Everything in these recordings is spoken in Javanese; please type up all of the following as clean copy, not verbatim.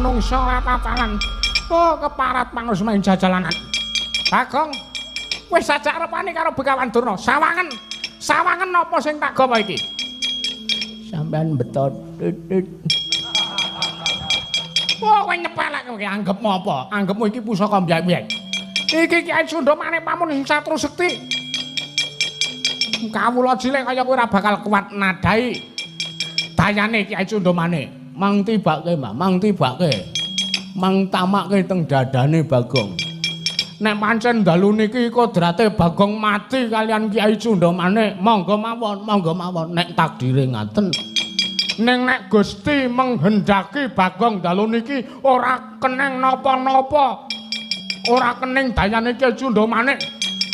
Menungsa ora tatanan. Oh, keparat mangus main jajalanan. Bagong, wis ajak repane karo Begawan Durna. Sawangen. Sawangen apa sing tak gawa iki? Sampeyan beto titit. Wah, kowe nyepelek kowe anggepmu apa? Anggepmu iki pusaka mbiyen-mbiyen. Iki Kyai Sunda Manik Pamun sing satru sekti. Kawula cilik kaya kowe ora bakal kuat nadai dayane Kyai Sunda Manik. Mang tibake, Mbah, mang tibake. Mang tamake teng dadane Bagong. Nek pancen dalu niki kodrate Bagong mati kalian Kyai Sunda Manik, monggo mawon, monggo mawon nek takdire ngaten. Ning nek Gusti menghendaki Bagong dalu niki ora keneng napa-napa. Ora kening dayane Kyai Sunda Manik.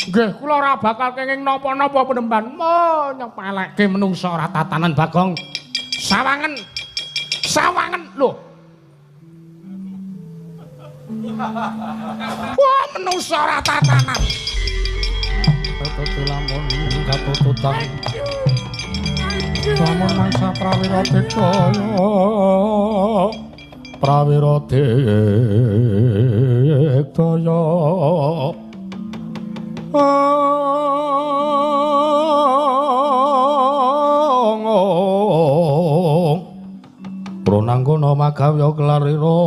Nggih, kula ora bakal kenging napa-napa penemban. Mo nyepelekke menungsa ora tatanan Bagong. Sawangen. Sawangen lho. Wah, menungsa ora tatanan. Tutu lamun katututan. Lamun mangsa prawira dikaya. Prawira dikaya. Pronangkono magawya kelarira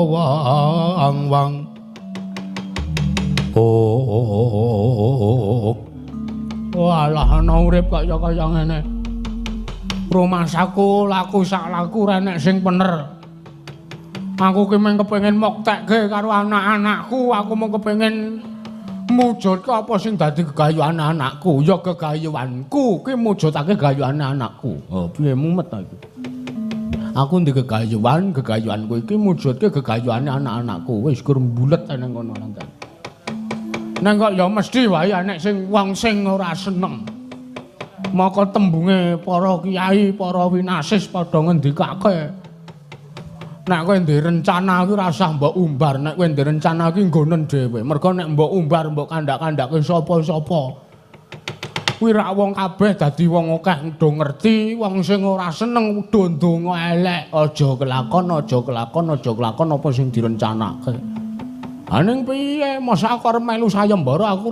wang wang. Oh. Walah ana urip kaya kaya ngene. Rumasaku laku sak laku ora enek sing bener. Aku ki mung kepengin muktekke karo anak-anakku, aku mung kepengin mujudke apa sing dadi gegayuhan anakku, ya gegayuhanku ki mujudake gegayuhane anakku. Oh, piye mumet ta iki? Aku ndek gegayuhan, gegayuhanku iki mujudke gegayuhane anak-anakku. Wis gur mbulet nang kono lantan. Nang kok ya mesti wae enek sing wong sing ora seneng. Maka tembunge para kiai, para winasis padha ngendikake. Nek kowe ndek rencana kuwi ora usah mbok umbar, nek kowe ndek rencana kuwi nggonen dhewe. Mergo nek mbok umbar mbok kandhak-kandhake sapa-sapa. Kuwi rak wong kabeh dadi wong akeh do ngerti, wong sing ora seneng do ndonga elek, aja kelakon, aja kelakon, aja kelakon apa sing direncanake. Ha ning piye, mosok aku arep melu sayembara aku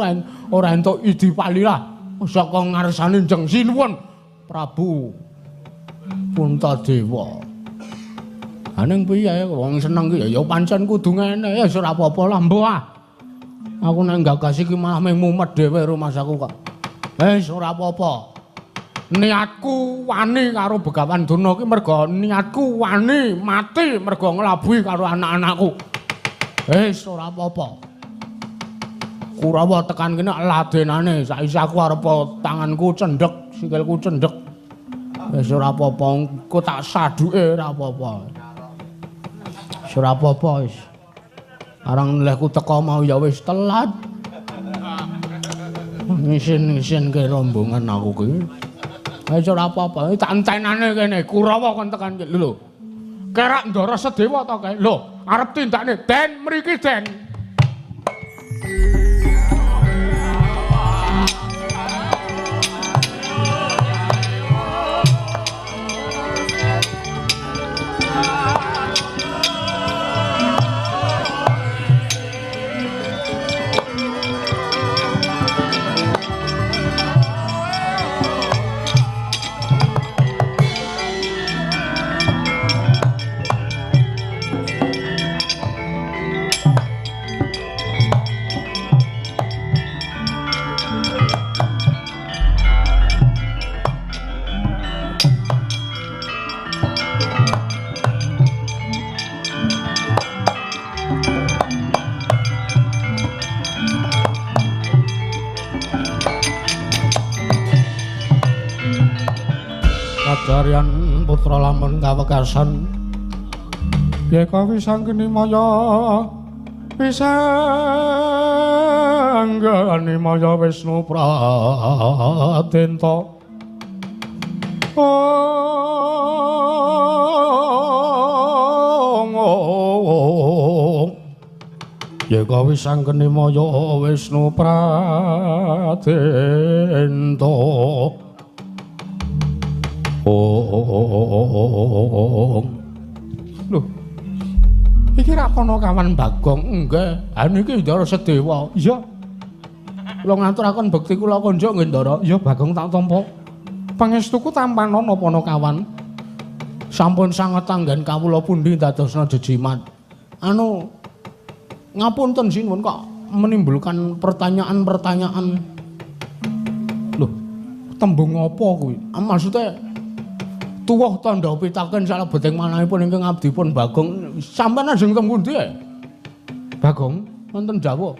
ora entuk idi palirah saka ngarsane Jeng Sinuwun Prabu Puntadewa. Ha ning piye wong seneng ki ya pancen kudu ngene, ya ora apa-apa lah mbok ah. Aku nek gagas iki malah mung mumet dhewe rumasaku kok. Wis ora apa-apa. Niatku wani karo Begawan Durna ki mergo niatku wani mati mergo nglabuhi karo anak-anakku. Wis ora apa-apa. Kurawa tekan kene ladenane, saiki aku arep tanganku cendhek, sikilku cendhek. Wis ora apa-apa, engko tak saduke ora apa-apa. Wis ora apa-apa wis. Arang lehku teko mau ya wis telat. Ngisin-ngisin ke rombongan aku ki. Wis ora apa-apa, tak entenane kene Kurawa kon tekan ki lho. Kerak Ndara Sedewa to kae. Lho, arep tindakne Den mriki Den. Kajaryan putra lamun kawekasan yeka wisanggeni maya wisanggeni maya Wisnu Pradenta. Oh, yeka wisanggeni maya Wisnu Pradenta. Oh, Loh. Panakawan Bagong. Nggih. Ha niki Ndara Sedewa. Iya. Kula ngaturaken bekti kula konjuk nggih Ndara. Iya Bagong tak tampa. Pangestuku tampanana Panakawan. Sampun sanget anggen kawula pundi dadosna jejimat. Anu ngapunten sinuwun kok menimbulkan pertanyaan-pertanyaan. Loh, tembung apa kuwi? Maksude tuwuh tandha pitaken salebeting manahipun ingkang abdipun Bagong. Sampeyan ajeng teng pundi? Bagong wonten Jawa.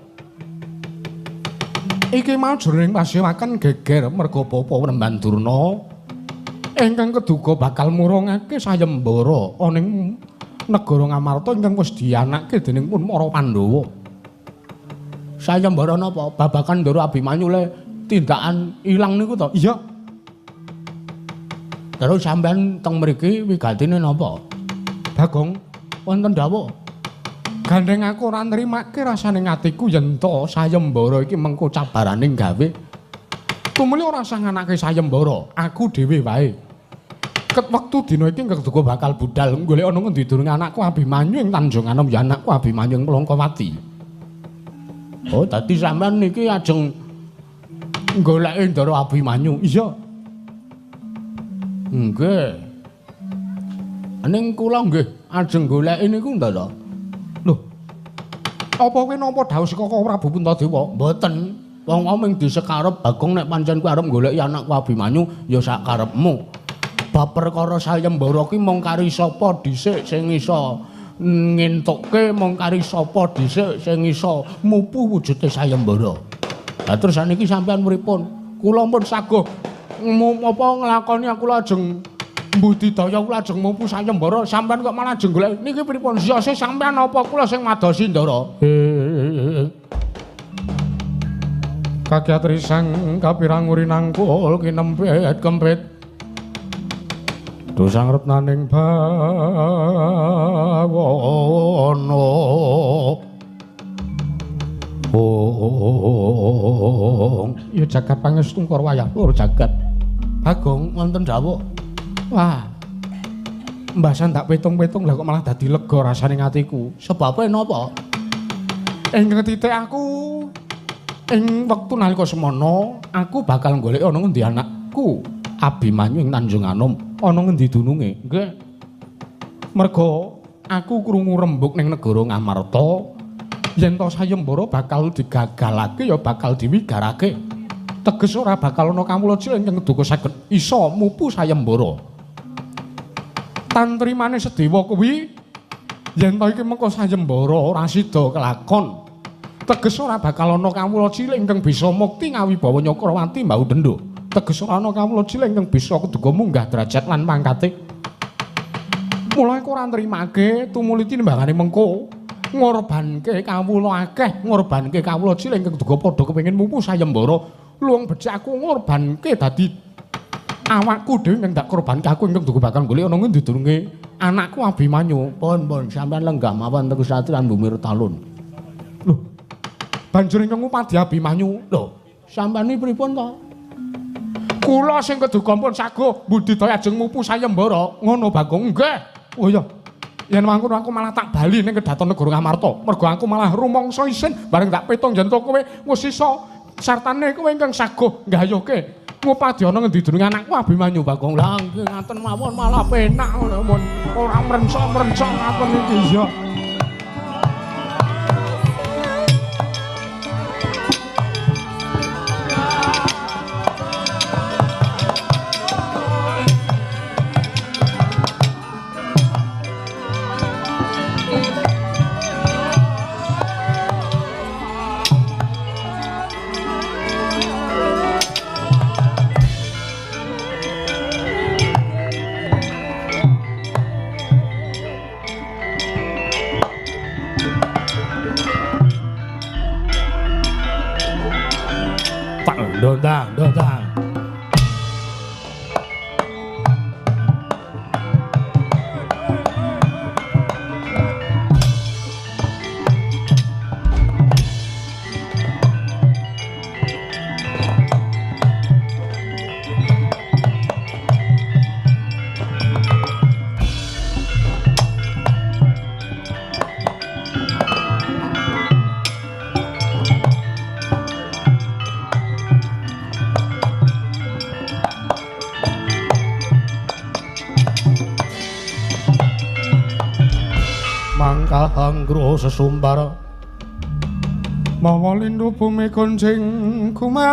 Iki mau jroning pasewakan geger merga bapa Wremban Durna ingkang keduga bakal murungake sayembara ana ing negara Ngamarta ingkang wis dianake dening pun para Pandhawa. Sayembara napa? Babagan Ndara Abimanyu le tindakan ilang niku to? Iya. Terus sampean teng mriki wigatine napa? Bagong wonten dawuh. Gandeng aku ora nrimake rasane atiku yen to sayembara iki mengko cabaraning gawe. Tumuli ora usah nganake sayembara, aku dhewe wae. Ket wektu dina iki keduga bakal budal golek ana ngendi durunge anakku Abimanyu ing Tanjung Anom ya anakku Abimanyu ing Plongkowati. Oh, dadi sampean niki ajeng goleki Ndara Abimanyu. Iya. Nggih. Ning kula nggih ajeng goleki niku Ndara. Lho. Apa kowe nampa dhawuh saka Prabu Puntadewa? Mboten. Wong mau ming disekarep Bagong nek pancen kowe arep goleki anakku Abimanyu ya sak karepmu. Bab perkara sayembara ki mung kari sapa dhisik sing iso ngentukke, mung kari sapa dhisik sing iso mupu wujude sayembara. Lah terus saniki sampean pripun? Kula pun saguh apa nglakoni aku lajeng mbudidaya kula ajeng mupu sayembara, sampean kok malah ajeng golek niki pripun? Siyose sampean apa kula sing madosi Ndara? Kakyat risang kapirang urinangkul kinempit kempit dosang retnaning bawana. Oh, ya jagat pangestu karo wayah lur jagat. Bagong wonten dawuh. Wah. Mbasan tak pitung-pitung lah kok malah dadi lega rasane atiku. Sebabe napa? Ing titik aku ing wektu nalika semono aku bakal golek ana ngendi anakku Abimanyu ing Tanjung Anom, ana ngendi dununge? Nggih. Merga aku krungu rembug ning negara Ngamarta yen to sayembara bakal digagalake ya bakal diwigarake. Teges ora bakal ana kawula cilik ingkang keduga saged iso mupu sayembara. Tantrimane Sedewa kuwi yen to iki mengko sayembara ora sida kelakon. Teges ora bakal ana kawula cilik ingkang bisa mukti ngawibawa Nyakrawati Mbau Dendho. Teges ora ana kawula cilik ingkang bisa keduga munggah derajat lan pangkate. Mula aku ora nrimake tumuli tinimbangane mengko ngorbanke kawula akeh, ngorbanke kawula cilik ingkang keduga padha kepengin mupu sayembara. Luwung becik aku ngorbanke dadi awakku dhewe ingkang tak korbanke aku ingkang duga bakal golek ana ngendi durunge anakku Abimanyu. Pun pun sampean lenggah mawon teng satriyan Bumi Talun. Lho. Banjur ingkang ngupadi Abimanyu. Lho, sampean iki pripun to? Kula sing keduga pun saguh mbudidaya ajeng mupu sayembara. Ngono Bagong? Nggih. Oh iya. Yen mangkono aku malah tak bali ning kedaton negara Ngamarta. Mergo aku malah rumangsa isin bareng tak pitung yen to kowe wis iso sartane kowe ingkang saguh nggayuhke ngupadi ana ngendi durunge anakku Abimanyu Bagong. Lah nggih ngaten mawon malah penak ngono mun ora mrencok-mrencok ngaten iki ya. Tingkah anggra sesumbar mawa lindu bumi kuncing kumalodha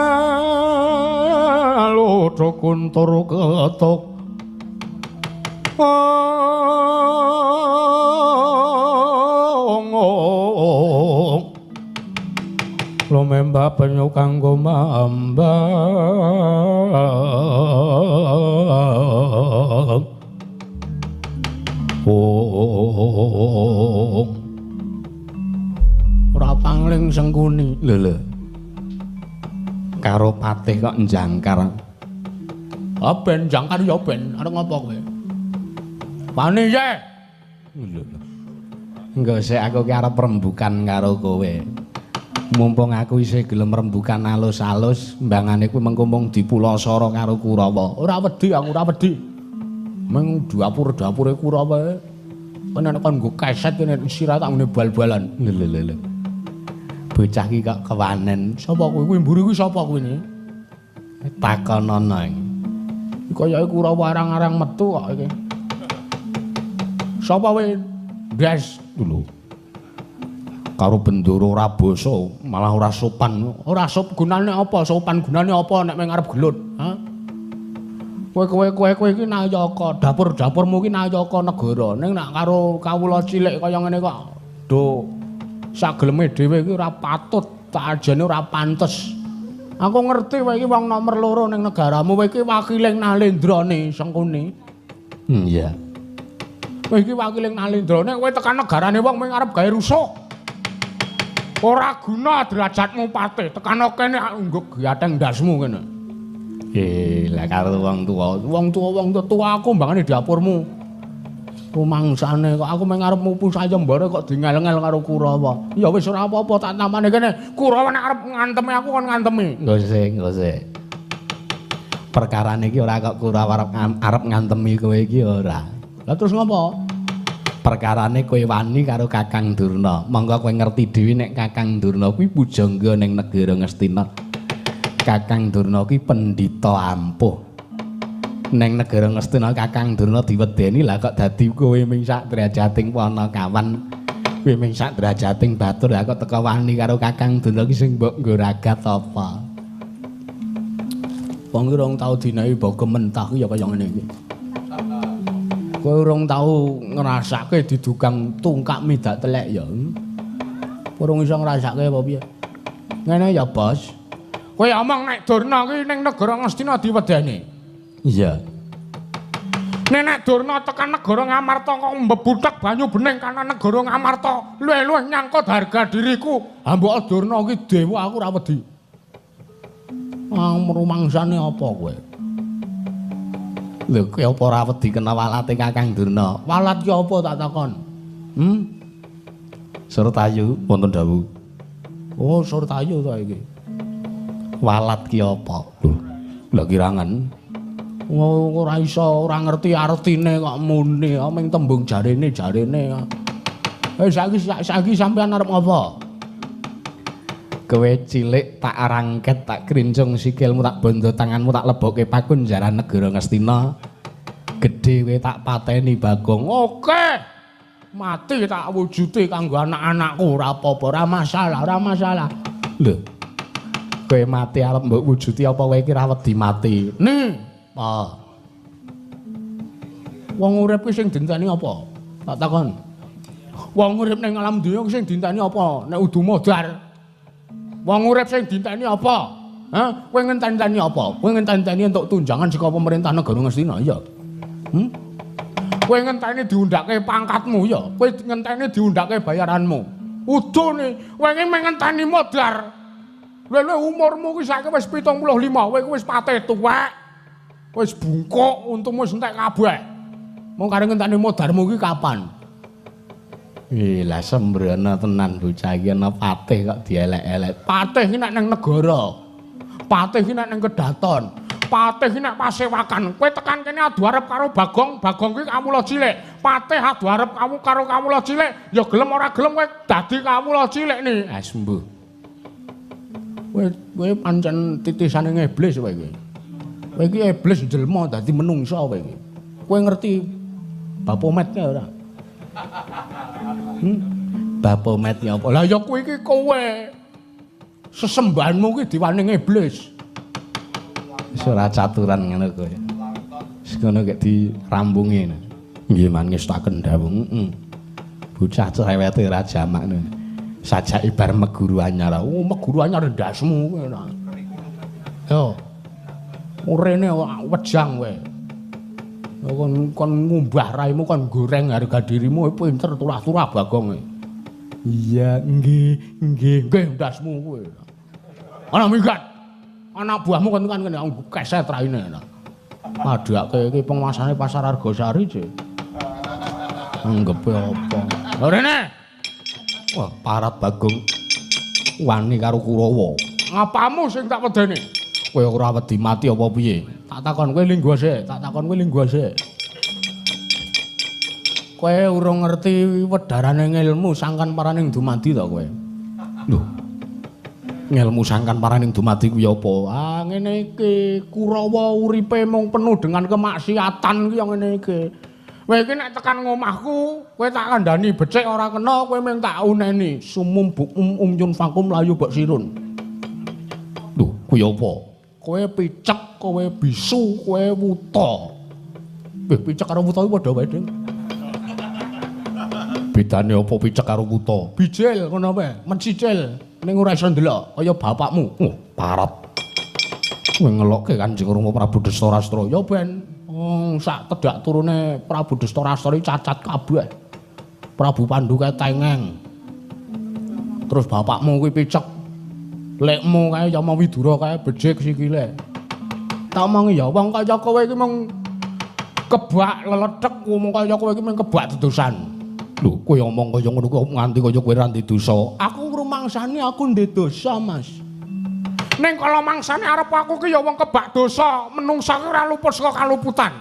kuntur ketuk ong lumembah banyu kanggo mambang ong ora pangling Sengkuni. Lho lho karo patih kok njangkar. Ah ben jangkar ya ben, arep ngopo kowe? Wani ye. Lho lho. Engko sik aku ki arep rembukan karo kowe. Mumpung aku isih gelem rembukan alus-alus, mbangane kuwi mengko mung dipulasara karo Kurawa. Ora wedi aku, ora wedi. Meng dapur-dapure Kurawa. Kene nek kon nggo keset kene sirah tak ngene bal-balan. Lho lho lho. Bocah iki kok kewanen. Sapa kuwi? Kuwi mburi kuwi sapa kuwi? Takonono iki. Kayake Kurawa arang-arang metu kok iki. Sapa kowe? Ndes lho. Karo Bendoro ora basa, malah ora sopan. Ora sop gunane apa? Sopan gunane apa nek mung arep gelut? Ha? Kowe iki nayaka, dapur-dapurmu iki nayaka negara. Ning nek karo kawula cilik kaya ngene kok do sageleme dhewe iki ora patut, tak ajene ora pantes. Aku ngerti kowe iki wong nomor loro ning negaramu, kowe iki wakiling Nalendrane Sengkuni. Iya. Kowe iki wakiling Nalendrane, kowe tekan negarane wong mung arep gawe rusuh. Ora guna derajatmu patih, tekan kene nggo gateng ndasmu kene. Lah karo wong tuwa, wong tuwa aku mbangane dapurmu. Rumangsane kok aku mung arep mupu sayembara kok dingel-ngel karo Kurawa. Ya wis ora apa-apa tak tampane kene. Kurawa nek arep ngantemi aku kon ngantemi. Nggih sik. Perkarane iki ora kok Kurawa arep ngantemi kowe iki ora. Lah terus ngopo? Perkarane kowe wani karo Kakang Durna. Monggo kowe ngerti dhewe nek Kakang Durna kuwi pujangga ning negara Ngastina. Kakang Durna kuwi pendhita ampuh. Ning negara Ngastina Kakang Durna diwedeni, lah kok dadi kowe ming sak drajating panakawan, kowe ming sak drajating batur, lah kok teka wani karo Kakang Durna ki sing mbok nggo ragat apa? Wong ki rong tau dinehi boga mentah ki ya kaya ngene iki. Kowe urung tau ngrasake didugang tungkak midak telek ya. Urung iso ngrasake apa piye? Ngene ya, Bos. Kowe omong nek Durna ki ning negara Ngastina diwedeni. Iya. Nek Durna tekan negara Ngamarta kok mbebutek banyu bening kana negara Ngamarta, luwih-luwih nyangkut harga diriku. Ha mbok Durna ki dewa aku ora wedi. Rumangsane apa kowe? Lho kowe apa ora wedi kena walate Kakang Durna? Walat ki apa tak takon? Surtayu wonten dawuh. Oh, Surtayu ta iki. Walat ki apa? Lho, lha kirangan. Ora iso, ora ngerti artine kok muni, ming tembung jarene. Saiki sampean arep ngopo? Kowe cilik tak rangket, tak krincung sikilmu, tak bondo tanganmu, tak lebokke pakunjaran negara Ngastina. Gedhe kowe tak pateni Bagong. Oke. Mati tak wujuti kanggo anak-anakku, ora apa-apa, ora masalah, Lho. Kowe mati arep mbok wujuti apa kowe iki ora wedi mati? Nih, apa? Wong urip ki sing dinteni apa? Tak takon. Wong urip ning alam donya sing dinteni apa? Nek udu modar. Wong urip sing dinteni apa? Hah? Kowe ngenteni apa? Kowe ngenteni entuk tunjangan saka pemerintah negara Ngastina ya? Kowe ngenteni diundhake pangkatmu ya? Kowe ngenteni diundhake bayaranmu. Udune, kowe iki ngenteni modar. Lha umurmu ki saiki wis 75, kowe wis patih tuwek. Wis bungkuk, untumu wis entek kabeh. Mung karo ngenteni modarmu ki kapan? Lah sembrono tenan bocah iki ana patih kok dielek-elek. Patih iki nek nang negara. Patih iki nek nang kedaton. Patih iki nek pasewakan. Kowe tekan kene adu arep karo Bagong, Bagong kuwi kawula cilik. Patih adu arep kamu karo kawula cilik, ya gelem ora gelem kowe dadi kawula cilik ni. Ah sembuh. Kowe pancen titisane iblis kowe iki. Kowe iki iblis njelma dadi menungsa kowe iki. Kowe ngerti Bapomet kae ora? Bapomet ya apa? Lah ya kuwi iki kowe. Sesembahanmu ki diwaning iblis. Wis ora caturan ngono kowe. Wis ngono kek dirambungi. Nggih man ngestaken dawuh. Heeh. Bocah cerewete ora jamak. Sajake bar meguru anyar. Oh, meguru anyar ndasmu kowe. Yo. Urene wejang kowe. Kon ngumbah raimu, kon goreng harga dirimu pinter turah-turah Bagong. Iya, nggih, nggih, nggih ndasmu kowe. Ana minggat. Anak buahmu kon kan kene keset raine. Padhake iki penguasane Pasar Argosari, Cek. Anggepe apa? Rene. Wah, parat Bagong. Wani karo Kurawa. Ngapamu sing tak wedeni? Kowe ora wedi mati apa piye? Tak takon kowe linggo sik, tak takon kowe linggo sik. Kowe urung ngerti wedharane ngelmu sangkan paraning dumadi to kowe? Lho. Ngelmu sangkan paraning dumadi kuwi apa? Ah, ngene iki Kurawa uripe mung penuh dengan kemaksiatan ki ya ngene iki. Kowe iki nek tekan ngomahku, kowe tak kandhani becik ora kena, kowe mung tak uneni sumum bukum umyun fakum layu bok sirun. Lho, kuwi apa? Kowe picek, kowe bisu, kowe wuta. Wih, picek karo wuta kuwi padha wae, Ding. Bedane apa picek karo wuta? Bijil ngono wae, mencicil ning ora iso ndelok kaya bapakmu. Oh, parat. Kowe ngelokke Kanjeng Rama Prabu Destarastra. Ya ben, wong sak tedak turune Prabu Destarastra iki cacat kabeh. Prabu Pandu kae tengeng. Terus bapakmu kuwi picek. Lekmu kae Yama Widura kae becik sikile. Tak omongi ya wong kaya kowe iki mung kebak lelethek, wong kaya kowe iki mung kebak dedosan. Lho, kowe omong kaya ngono kuwi nganti kaya kowe ora ndek dosa. Aku ngrumangsani aku ndek dosa, Mas. Ning kala mangsane arep aku ki ya wong kebak dosa, menungsa ki ora luput saka kaluputan.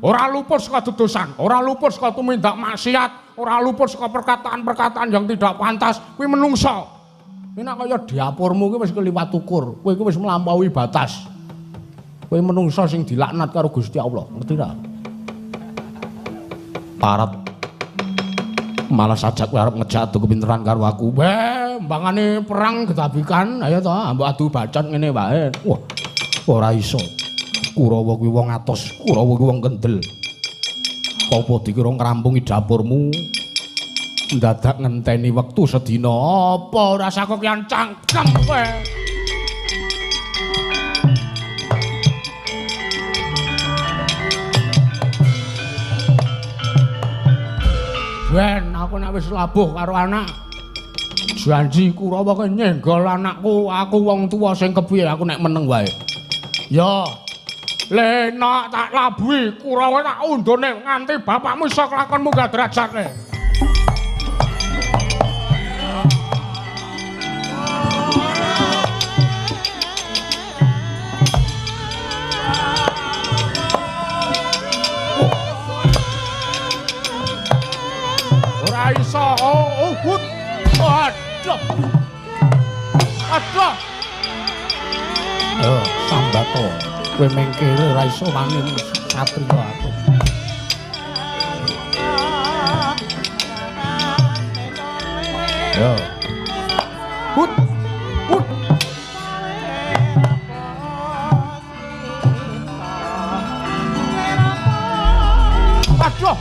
Ora luput saka dedosan, ora luput saka tumindak maksiat, ora luput saka perkataan-perkataan yang tidak pantas, kuwi menungsa. Nek kaya dapurmu ki wis keliwat ukur, kowe iki wis melampaui batas. Kowe menungsa sing dilaknat karo Gusti Allah, ngerti ra? Parat. Malah sajak kowe arep ngejak adu kepinteran karo aku. Weh, mbangane perang getabikan, ayo to, mbok adu bacot ngene wae. Wah, ora iso. Kurawa kuwi wong atos, Kurawa kuwi wong kendel. Apa dikira ngrampungi dapurmu? Ndadak ngenteni wektu sedina. Apa ora saka kian cangkem kowe? Ben, aku nek wis labuh karo anak, janji Kurawa kowe nyenggol anakku, aku wong tuwa sing kepiye aku nek meneng wae. Ya, le nek tak labuhi Kurawa tak undone nganti bapakmu iso kelakon munggah derajate. Iso, oh, hut. Aduh. Aduh. Sambato. Kowe mengkere ora iso wani satriya aku. Yo. Hut. Hut. Aduh.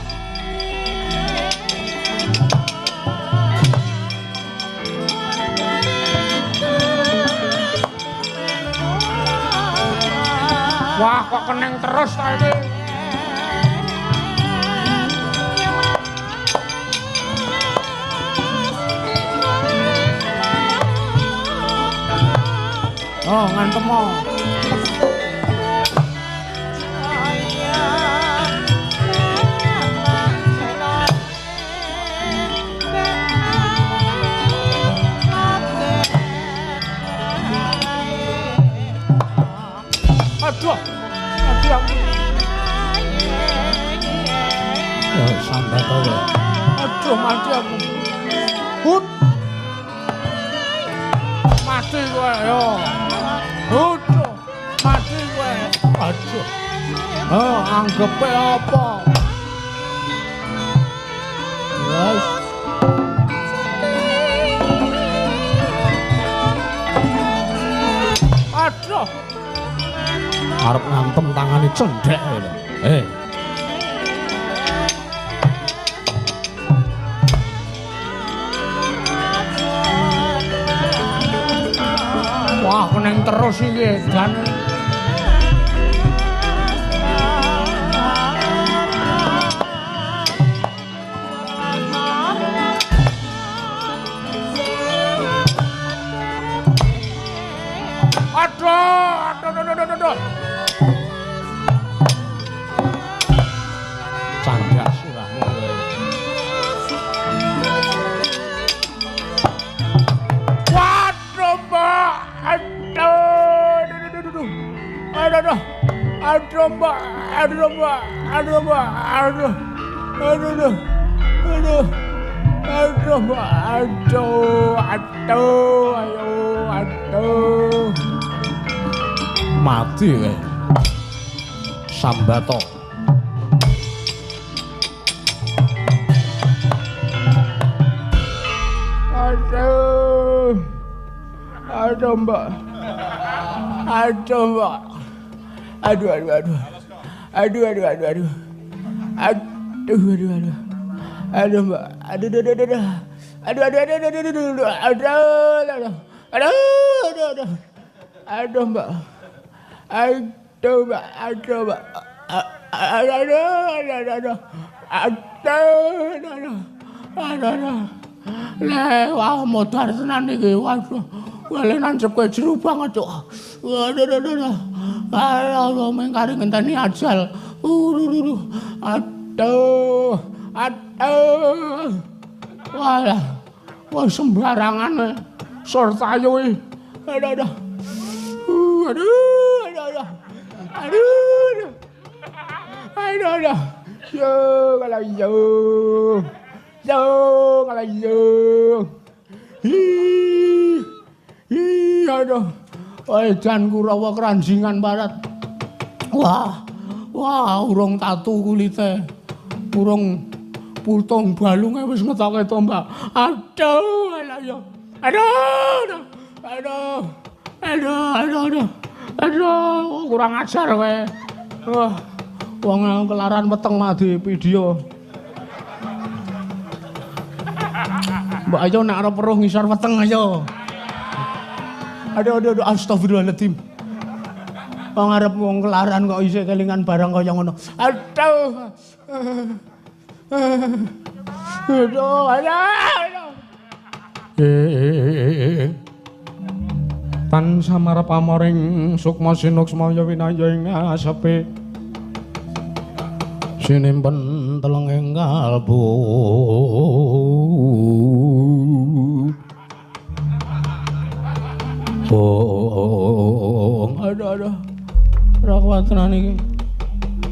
Wah, kok keneng terus ta iki? Oh, ngantem. Aduh, aduh aku. Ya, sambat kowe. Aduh, mati aku. Hut. Mati kowe yo. Hut. Mati kowe. Aduh. Oh, anggepe apa? Yes. Arep ngantem tangane cendhek lho. Eh. Wah, keneng terus iki edan. Aduh, aduh, aduh, aduh, aduh. Candhak sirahmu kowe. Waduh, Mbak. Aduh, aduh, aduh, aduh. Aduh, aduh. Aduh, Mbak. Aduh, Mbak. Aduh, Mbak. Aduh. Aduh, aduh. Aduh. Aduh, Mbak. Aduh, aduh. Ayo, aduh. Mati kowe. Sambato. Aduh. Aduh, Mbak. Aduh, Mbak. Aduh, aduh, aduh. Aduh, aduh, aduh, aduh. Aduh, aduh, aduh. Aduh, Mbak. Aduh, aduh, aduh, aduh. Aduh, aduh, aduh, aduh, aduh, aduh. Aduh, aduh. Aduh, aduh, aduh. Aduh, Mbak. Aduh, Mbak. Aduh, Mbak. Aduh, aduh, aduh, aduh. Aduh, aduh, aduh. Aduh, Le, wah modar tenan iki. Waduh. Wale nancepke jero banget kok. Waduh, aduh, aduh. Aduh, mengkari ngenteni ajal. Aduh, aduh. Walah. Wah sembarangan. Surtayu iki. Aduh, aduh. Aduh, aduh, aduh. Aduh. Aduh, aduh. Yo, kalau yo. Yo, kalau yo. Hi. Hi, aduh. Edan Kurawa keranjingan barat. Wah. Wah, urung tatu kulite. Urung putung balunge wis ngetoke tombak. Aduh, alah yo. Aduh, aduh. Aduh. Aduh, aduh, aduh. Aduh, kurang ajar kowe. Wah, wong kelaran weteng mah di video. Mbak ayo nek arep weruh ngisor weteng ayo. Aduh, aduh, aduh, astagfirullahaladzim. Wong arep wong kelaran kok isih kelingan barang kaya ngono. Aduh. Aduh, aduh. Tan samar pamoring sukma sinuksmaya winaya ing asepe. Sinimpen teleng ing kalbu. Oh, aduh, aduh. Ora kuat tenan iki.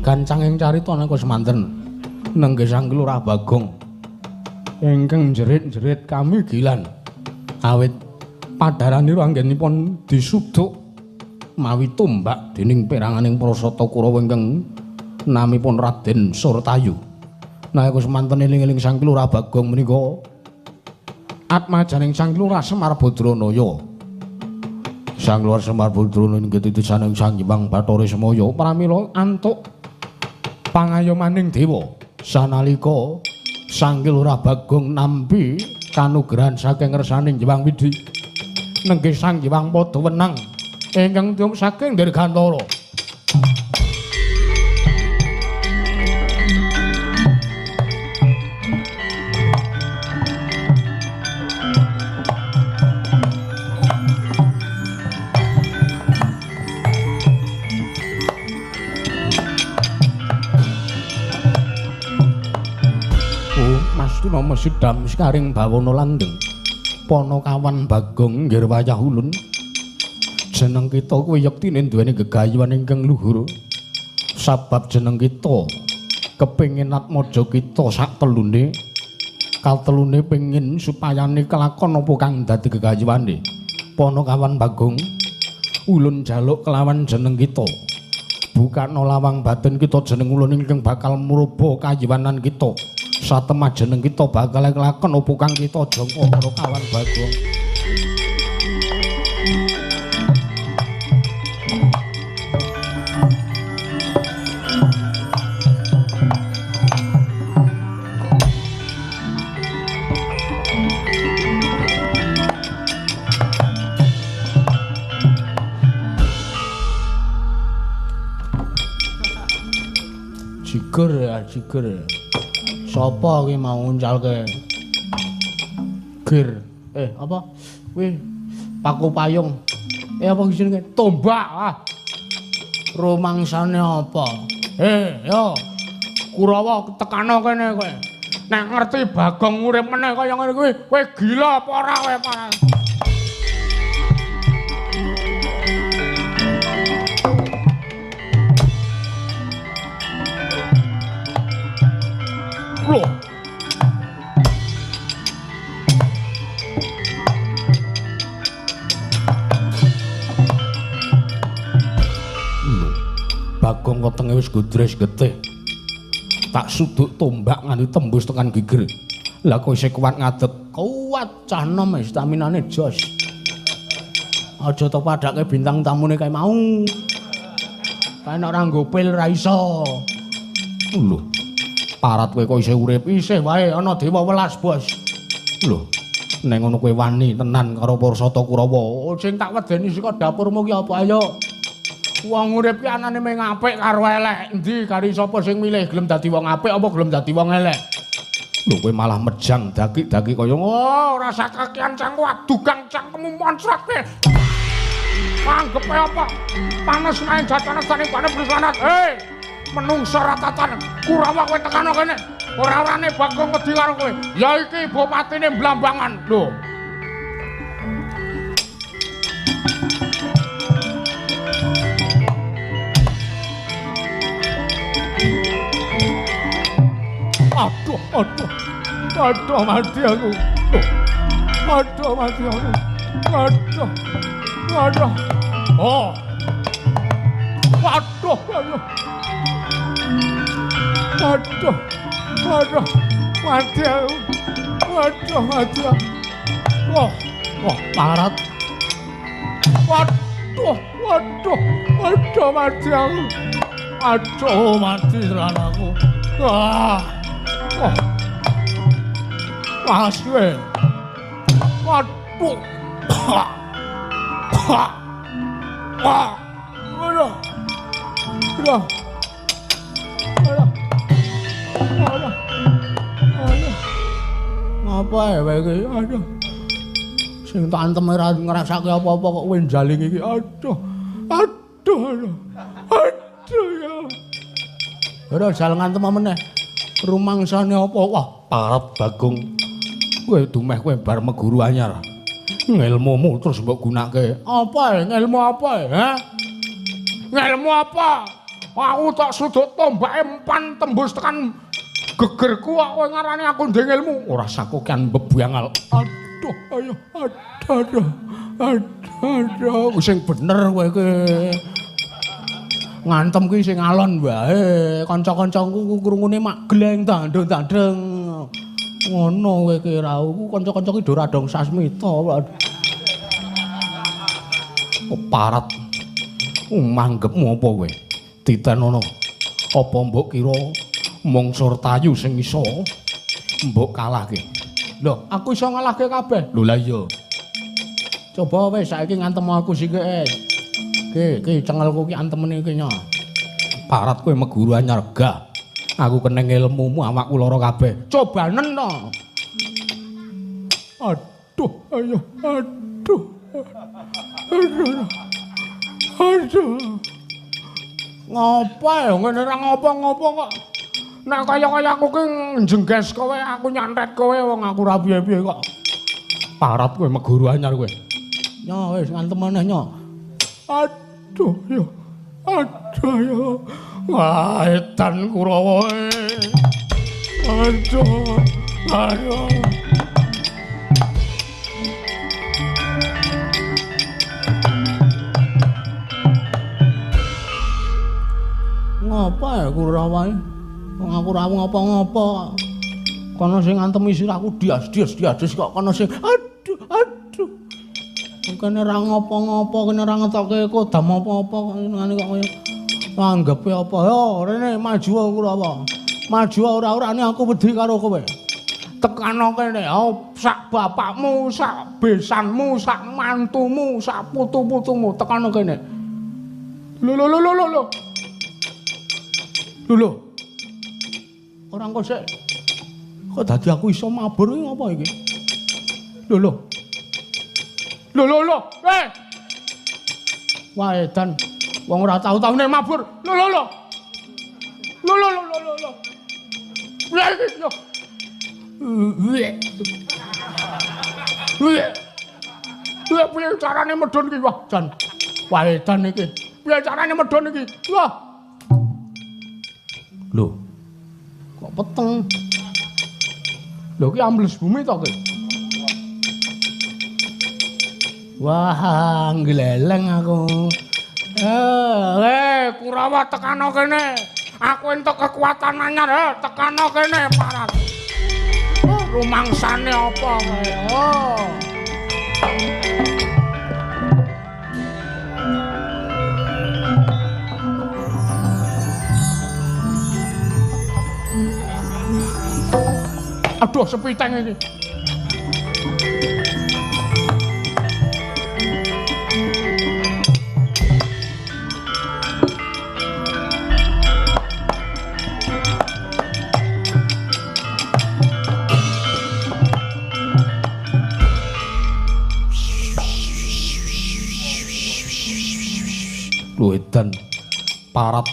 Gancang ing carita nalika semanten nenggih Sang Lurah Bagong ingkang jerit-jerit kamigilan awit padharanira anggenipun disuduk mawi tombak dening peranganing Prasata Kurawa ingkang namipun Raden Surtayu. Nalika semanten eling-eling Sang Lurah Bagong menika atmajaning Sang Lurah Semar Badranaya. Sang Lurah Semar Badranaya inggih titisaning Sang Hyang Bathara Semaya pramila antuk pangayomaning dewa sanalika Sang Lurah Bagong nampi kanugrahan saking ngersaning Hyang Widhi. Nenggih Sang Hyang padha wenang ingkang tium saking Dirgantara. Nama sidam sekaring bawana langgeng Panakawan Bagong nggir wayah ulun. Jeneng kita kuwi yektine duweni gegayuhan ingkang luhur. Sabab jeneng kita kepengin atmaja kita sak telune katelune pengin supayane kelakon apa kang dadi gegayuhane. Panakawan Bagong ulun jaluk kelawan jeneng kita. Bukakno lawang batin kita jeneng ulun ingkang bakal muruba kayiwanan kita. Satemah jeneng kita bakal kelakon apa kang kita jangka para kawan Bagong. jeger. Sapa ki mau nguncalke? Gir. Apa? Kuwi paku payung. Apa jenenge? Tombak. Ah. Rumangsane apa? Yo. Kurawa tekano kene kowe. Nek ngerti Bagong urip meneh kaya ngene kuwi, kowe gila apa ora kowe, Pak? Loh. Bagong wetenge wis gondres getih. Tak suduk tombak nganti tembus tekan geger. Lah kok isih kuat ngadeg? Kuat cah nom staminane jos. Aja to padake bintang tamune kae mau. Kae nek ora nggo pil ra iso. Lho. Parat kowe kok isih urip? Isih wae ana dewa welas, Bos. Lho. Nek ngono kowe wani tenan karo para Sata Kurawa. Sing tak wedeni saka dapurmu ki apa ayo? Wong urip ki anane mung apik karo elek. Endi kari sapa sing milih gelem dadi wong apik apa gelem dadi wong elek? Lho kowe malah mejang daki-daki kaya oh, ora sakakean cangku adugang cangkemmu moncrot kowe. Anggepe apa? Panas nae jatane saning pane bluslanat. Hei, menungsa ratatan Kurawa kowe tekano kene. Ora-orane Bagong wedi karo kowe. Ya iki bupatine Blambangan. Lho. Aduh, aduh, aduh mati aku. Aduh mati aku. Aduh, aduh. Oh, aduh, aduh, aduh, aduh, mati aku. Aduh, mati aku. Oh, oh, parat. Aduh, aduh, aduh mati aku. Aduh mati tenan aku. Ah. Oh. Pas kowe. Waduh. Wah. Aduh. Aduh. Aduh. Aduh. Aduh. Ngapa ya kowe iki? Aduh. Sing tak antem ora ngrasake apa-apa kok kowe njaling iki. Aduh. Aduh. Aduh. Aduh ya. Ora jal ngantem meneh. Rumangsane apa? Wah, parat Bagong. Kowe dumeh kowe bar meguru anyar. Ngelmumu terus mbok gunake. Apa? Ngelmu apa? Ha? Ngelmu apa? Aku tak sudut tombake empan tembus tekan gegerku kok kowe ngarani aku ndek ngelmu. Ora sakokan bebangal. Aduh, ayo, aduh, aduh. Aduh, aduh, sing bener kowe iki. Ngantem ki sing alon wae, kanca-kancaku krungune mak gleng tandung-tandeng. Ngono kowe ki ra, kanca-kanca ki do ra dong sasmita. Oh, parat. Manggepmu apa kowe? Titenono. Apa mbok kira mung Surtayu sing iso mbok kalahke? Lho, aku iso ngalahke kabeh. Lho lah iya. Coba wis saiki ngantem aku sithik. Ki, ki cengelku ki antemene iki nya. Parat kowe meguru anyar gah. Aku keneng ilmumu awakku lara kabeh. Cobanen to. Aduh, ayo, aduh. Aduh. Aduh. Ngopo ya ngene ora ngopo-ngopo kok. Nek kaya-kaya aku ki njengges kowe, aku nyantet kowe wong aku ora piye-piye kok. Parat kowe meguru anyar kowe. Nya wis ngantem meneh nya. Aduh ya. Aduh ya. Wah, edan Kurawa. Aduh. Aduh. Ngapa ya Kurawa? Wong aku ora ngapa-ngapa. Kono sing ngantemi sirahku dias-dias kok kono sing aduh aduh. Kene ora ngopo-ngopo, kene ora ngetoke kodam apa-apa kok ngene kok kaya anggepe apa. Yo rene maju Kurawa. Maju ora-orane aku wedi karo kowe. Tekano kene, oh, sak bapakmu, sak besanmu, sak mantumu, sak putu-putumu tekano kene. Lho lho lho lho lho. Lho lho. Ora engko sik. Kok dadi aku iso mabur iki ngapa iki? Lho lho. Lho lho lho. Eh. Wah edan. Wong ora tau-taune mabur. Lho lho lho. Lho lho lho lho lho. Lho. Piye piye carane medhun iki? Wah, jan. Wah edan iki. Piye carane medhun iki? Wah. Lho. Kok peteng? Lho iki ambles bumi to ki? Wah, ngleleng aku. Kurawa tekano kene. Aku entuk kekuatan anyar, tekano kene parat. Rumangsane apa kowe? Oh. Aduh, sepiteng iki. Lho edan parat.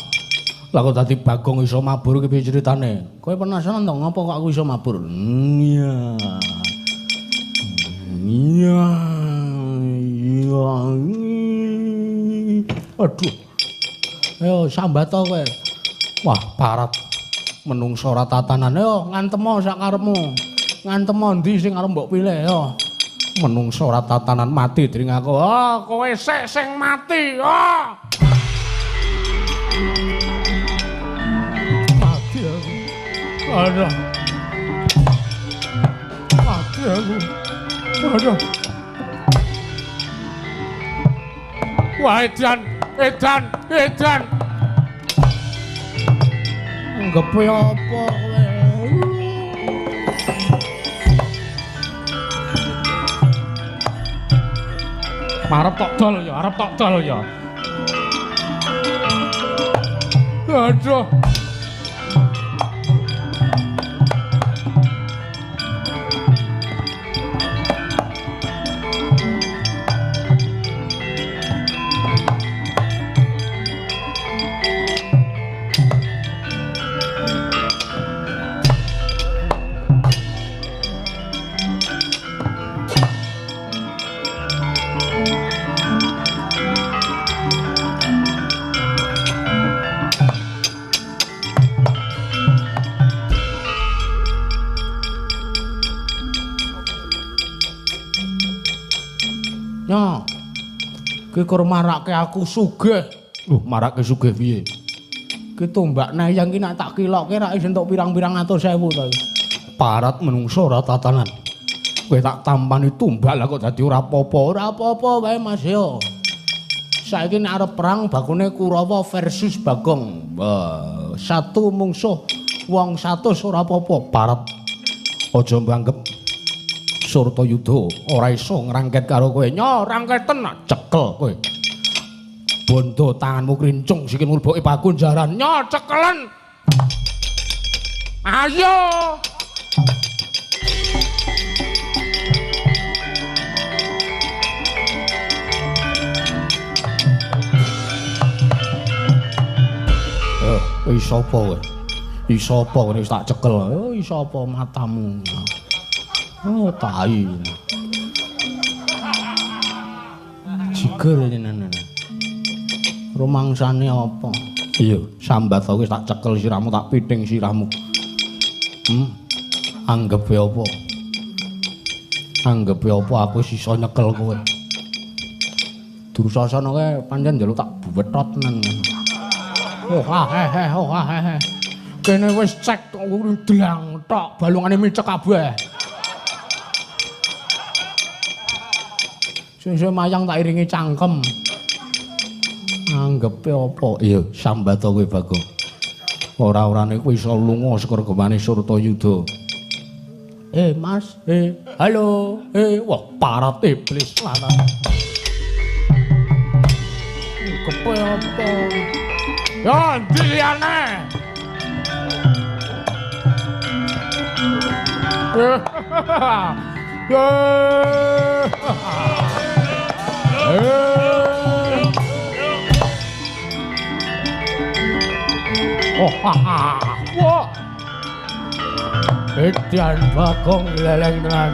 Lah kok dadi Bagong iso mabur iki piye critane? Kowe penasaran to ngopo kok aku iso mabur? Iya. Iya. Iya. Aduh. Ayo sambat to kowe. Wah, parat. Menungso ora tatanan. Ayo ngantemo sak karepmu. Ngantemo ndi sing arep mbok pilih ayo. Menungso ora tatanan mati dring aku. Oh, kowe sik sing mati. Oh. Mati aku. Aduh. Mati aku. Aduh. Wah, edan, edan, edan. Anggepe apa kowe? Arep tok dol ya, arep tok dol ya. Aduh. Ki kur marake aku sugih. Lho, marake sugih piye? Ki tombak nayang ki nek tak kiloke rak iso entuk pirang-pirang atus ewu to. Parat menungso ora tatanan. Kowe tak tampani tumbak lah kok dadi ora apa-apa. Ora apa-apa wae Mas yo. Saiki nek arep perang bakune Kurawa versus Bagong. Wah, satu mungsuh wong 100 ora apa-apa. Parat. Aja mbanggep Surtayuda ora iso ngrangket karo kowe. Nyo rangketen cekel kowe. Bondo tanganmu krincung sikil mleboke pakunjaran. Nyo cekelen. Ayo. Iso apa kowe? Iso apa kowe wis tak cekel? Oh, iso apa matamu? Oh, tai. Jiger jenengan. Rumangsane apa? Iya, sambat wis tak cekel sirahmu, tak piting sirahmu. Anggepe apa? Anggepe apa aku wis iso nyekel kowe. Dursasana kae pancen njaluk tak buwetot nang. Oh, ah he he, oh ah he he. Kene wis cek dlang tok, balungane micek kabeh. Sing mayang tak iringi cangkem. Anggepe apa? Iya, sambat kowe Bagong. Ora-orane kowe iso lunga saka regemane Surtayuda. Mas, halo. Wah, parat iblis lanang. Anggepe apa? Ya, ndi liyane? Oh, wah. Edian Bagong leleng tenan.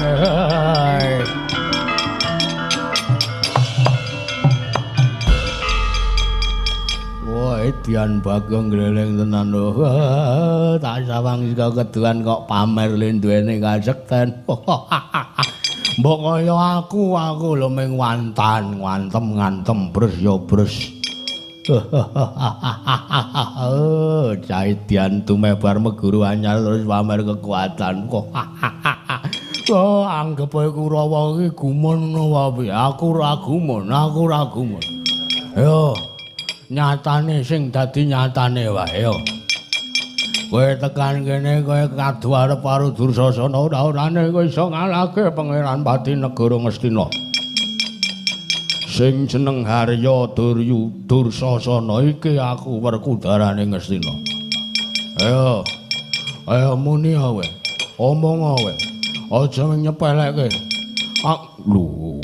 Wah, Edian Bagong gleleng tenan lho. Tak sawang saka keduan kok pamer le duwene kasekten. Mbok kaya aku, aku lho ming wantan, ngantem ngantem bres ya bres. Cah Edian tumebar meguru anyar terus pamer kekuatan kok. Oh, anggep ae Kurawa iki gumun ngono wae. Aku ora gumun, aku ora gumun. Yo, nyatane sing dadi nyatane wae yo. Kowe tekan kene kowe kadu arep karo Dursasana ora-orane kowe iso ngalahke Pangeran Pati Negara Ngastina. Sing jeneng Harya Duryu Dursasana iki aku werkudarane Ngastina. Ayo. Ayo muni kowe. Omong kowe. Aja nyepelekke. Lho.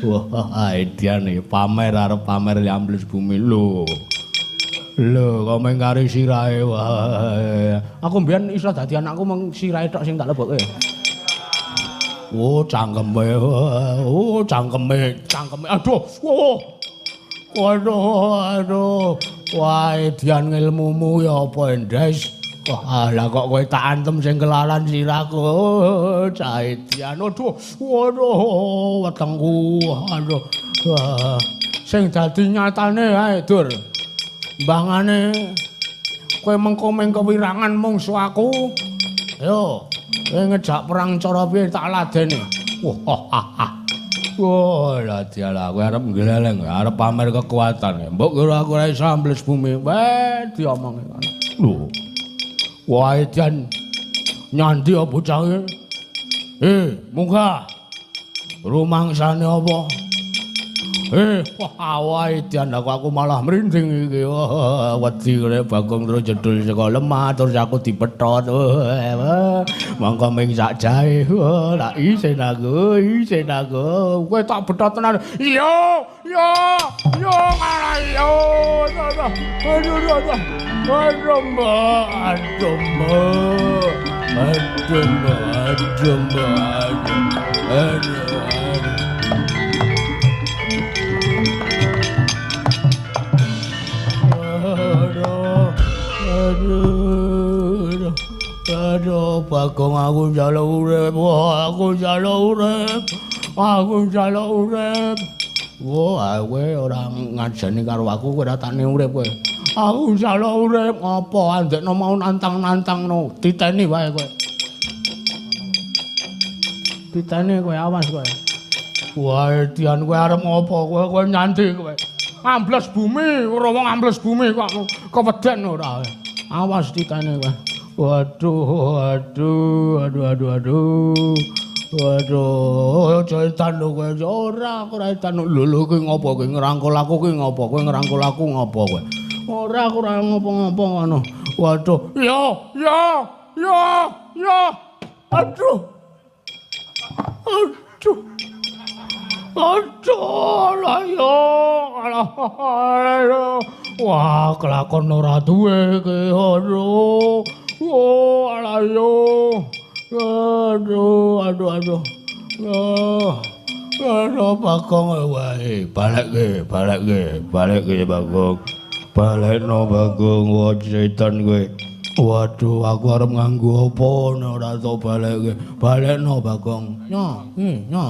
Wah, Edian iki pamer arep pamer ambles bumi lho. Lho, kok mung kari sirahe wae. Aku mbiyen iso dadi anakku mung sirahe tok sing tak lebokke. Oh, cangkeme. Oh, cangkeme, cangkeme. Aduh. Oh. Aduh, aduh. Wah, Edian ngilmumu ya apa, Endes? Wah, lah kok kowe tak antem sing kelalan sirahku. Cah Edian. Aduh, waduh, wetengku. Aduh. Wah, sing dadi nyatane ae, Dur. Mbangane kowe mengko ming kewirangan mungsu aku. Yo, kowe ngejak perang cara piye tak ladeni. Wah, wah, lah dialah kowe arep ngleleng, arep pamer kekuatan. Mbok kira aku ora iso ambles bumi. Weh, diomongi. Lho. Wah, Edian nyandi apa bocah iki? Munggah. Rumangsane apa? Wah, Edian aku malah merinding iki. Wedi kene Bagong terus jedul saka lemah terus aku dipethot. Mongko ming sak jahe. Lak isin aku, isin aku. Kowe tak bethot tenan. Iya, iya, iya ngalah iya. Aduh, aduh, aduh. Aduh, Mbak, aduh, Mbak. Aduh, Mbak, aduh, Mbak, aduh. Aduh, aduh. Aduh, aduh, Bagong aku njaluk urip, wah aku njaluk urip, aku njaluk urip. Wah, kowe ora ngajeni karo aku, kowe ora takne urip kowe. Aku njaluk urip, ngopo andekno mau nantang-nantangno, titeni wae kowe. Titeni kowe, awas kowe. Wah, Edian kowe arep ngopo kowe, kowe nyanti kowe. Ambles bumi, ora wong ambles bumi kok keweden ora. Awas titane kowe. Waduh, aduh, aduh, aduh, aduh. Waduh, aja edan lho kowe. Ora, aku ora edan. Lho, lho kowe ngopo kowe ngrangkul aku kowe ngopo? Kowe ngrangkul aku ngopo kowe? Ora, aku ora ngopo-ngopo ngono. Waduh, yo, yo, yo, yo. Aduh. Aduh. Aduh, lah yo, alah, aduh. Wah, kelakon ora duwe iki, aduh. Oh, alah yo. Aduh, aduh, aduh. Aduh, Bagong wae, balekke, balekke, balekke Bagong. Balekno Bagong, wah setan kowe. Waduh, aku arep nganggo apa nek ora tok balekke. Balekno Bagong. Nyo, nyo.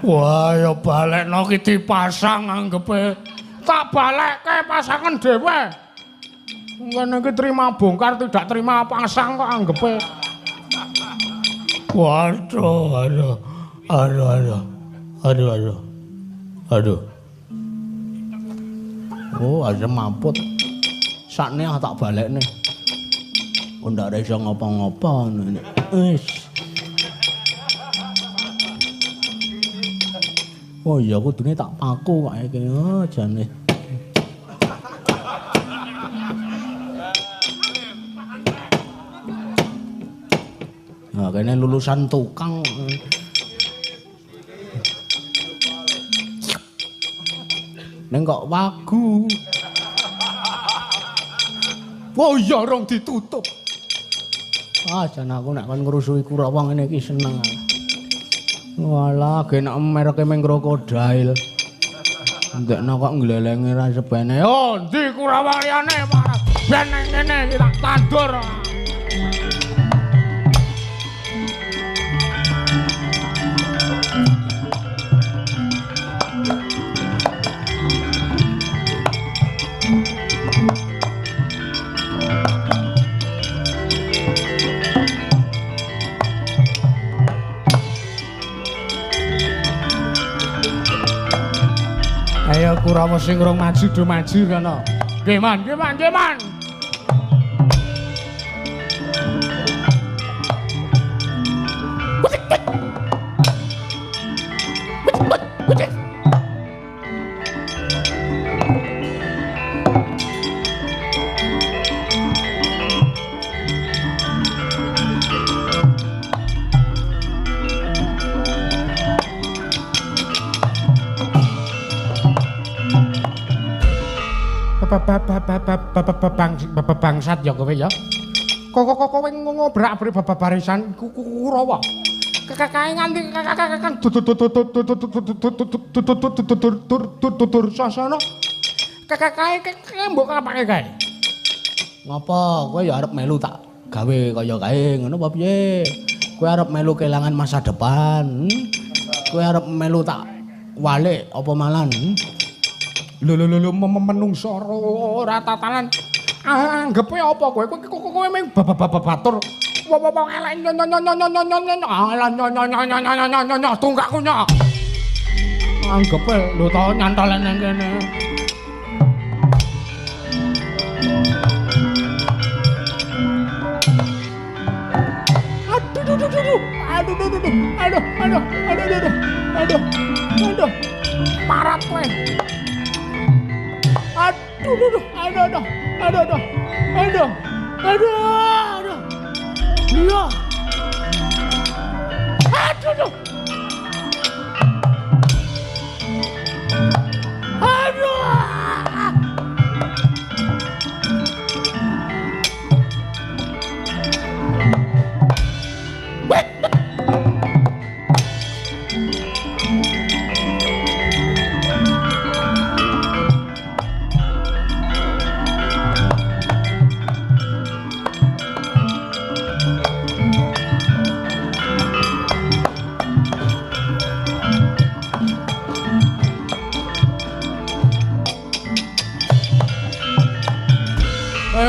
Wah, ya balekno ki dipasang anggepe. Tak balekke pasangan dhewe. Ngene iki terima bongkar tidak terima pasang kok anggepe. Waduh, aduh. Aduh, aduh. Aduh, aduh. Aduh. Oh, aja mamput. Sakne ah tak balekne. Kok ndak iso ngopo-ngopo ngene. Wis. Oh iya kudune tak paku kok iki. Oh jane. Kene lulusan tukang. Ning kok wagu. Oh iya rong ditutup. Ah jan aku nek kon ngrusuhi Kurawa ngene iki seneng. Walah genek mereke meng krokodil. Ndekno kok nglelengi ra sebene. Oh ndi Kurawa liyane parah. Ben nang kene iki tak tandur. Ayo Kurawa sing rong maju do maju kono. Nggih man, nggih man, nggih man. Bangsat ya kowe ya. Kok kowe ngobrak-abrik barisan Kurawa. Kekakae nganti kakak Dursasana. Kekakae mbok kapake kae. Ngopo kowe ya arep melu tak gawe kaya kae ngono apa piye? Kowe arep melu kelangan masa depan. Kowe arep melu tak walik apa malan? Lho lho lho menungso ora tatanan. Anggepe apa kowe? Kowe mung batur. Wong elek nyo tunggakku nyo. Anggepe lho to nyantol nang kene. Aduh aduh aduh aduh aduh aduh aduh aduh aduh parat kowe. Aduh, aduh, aduh, aduh, aduh, aduh, aduh, aduh, iya, aduh, aduh, aduh.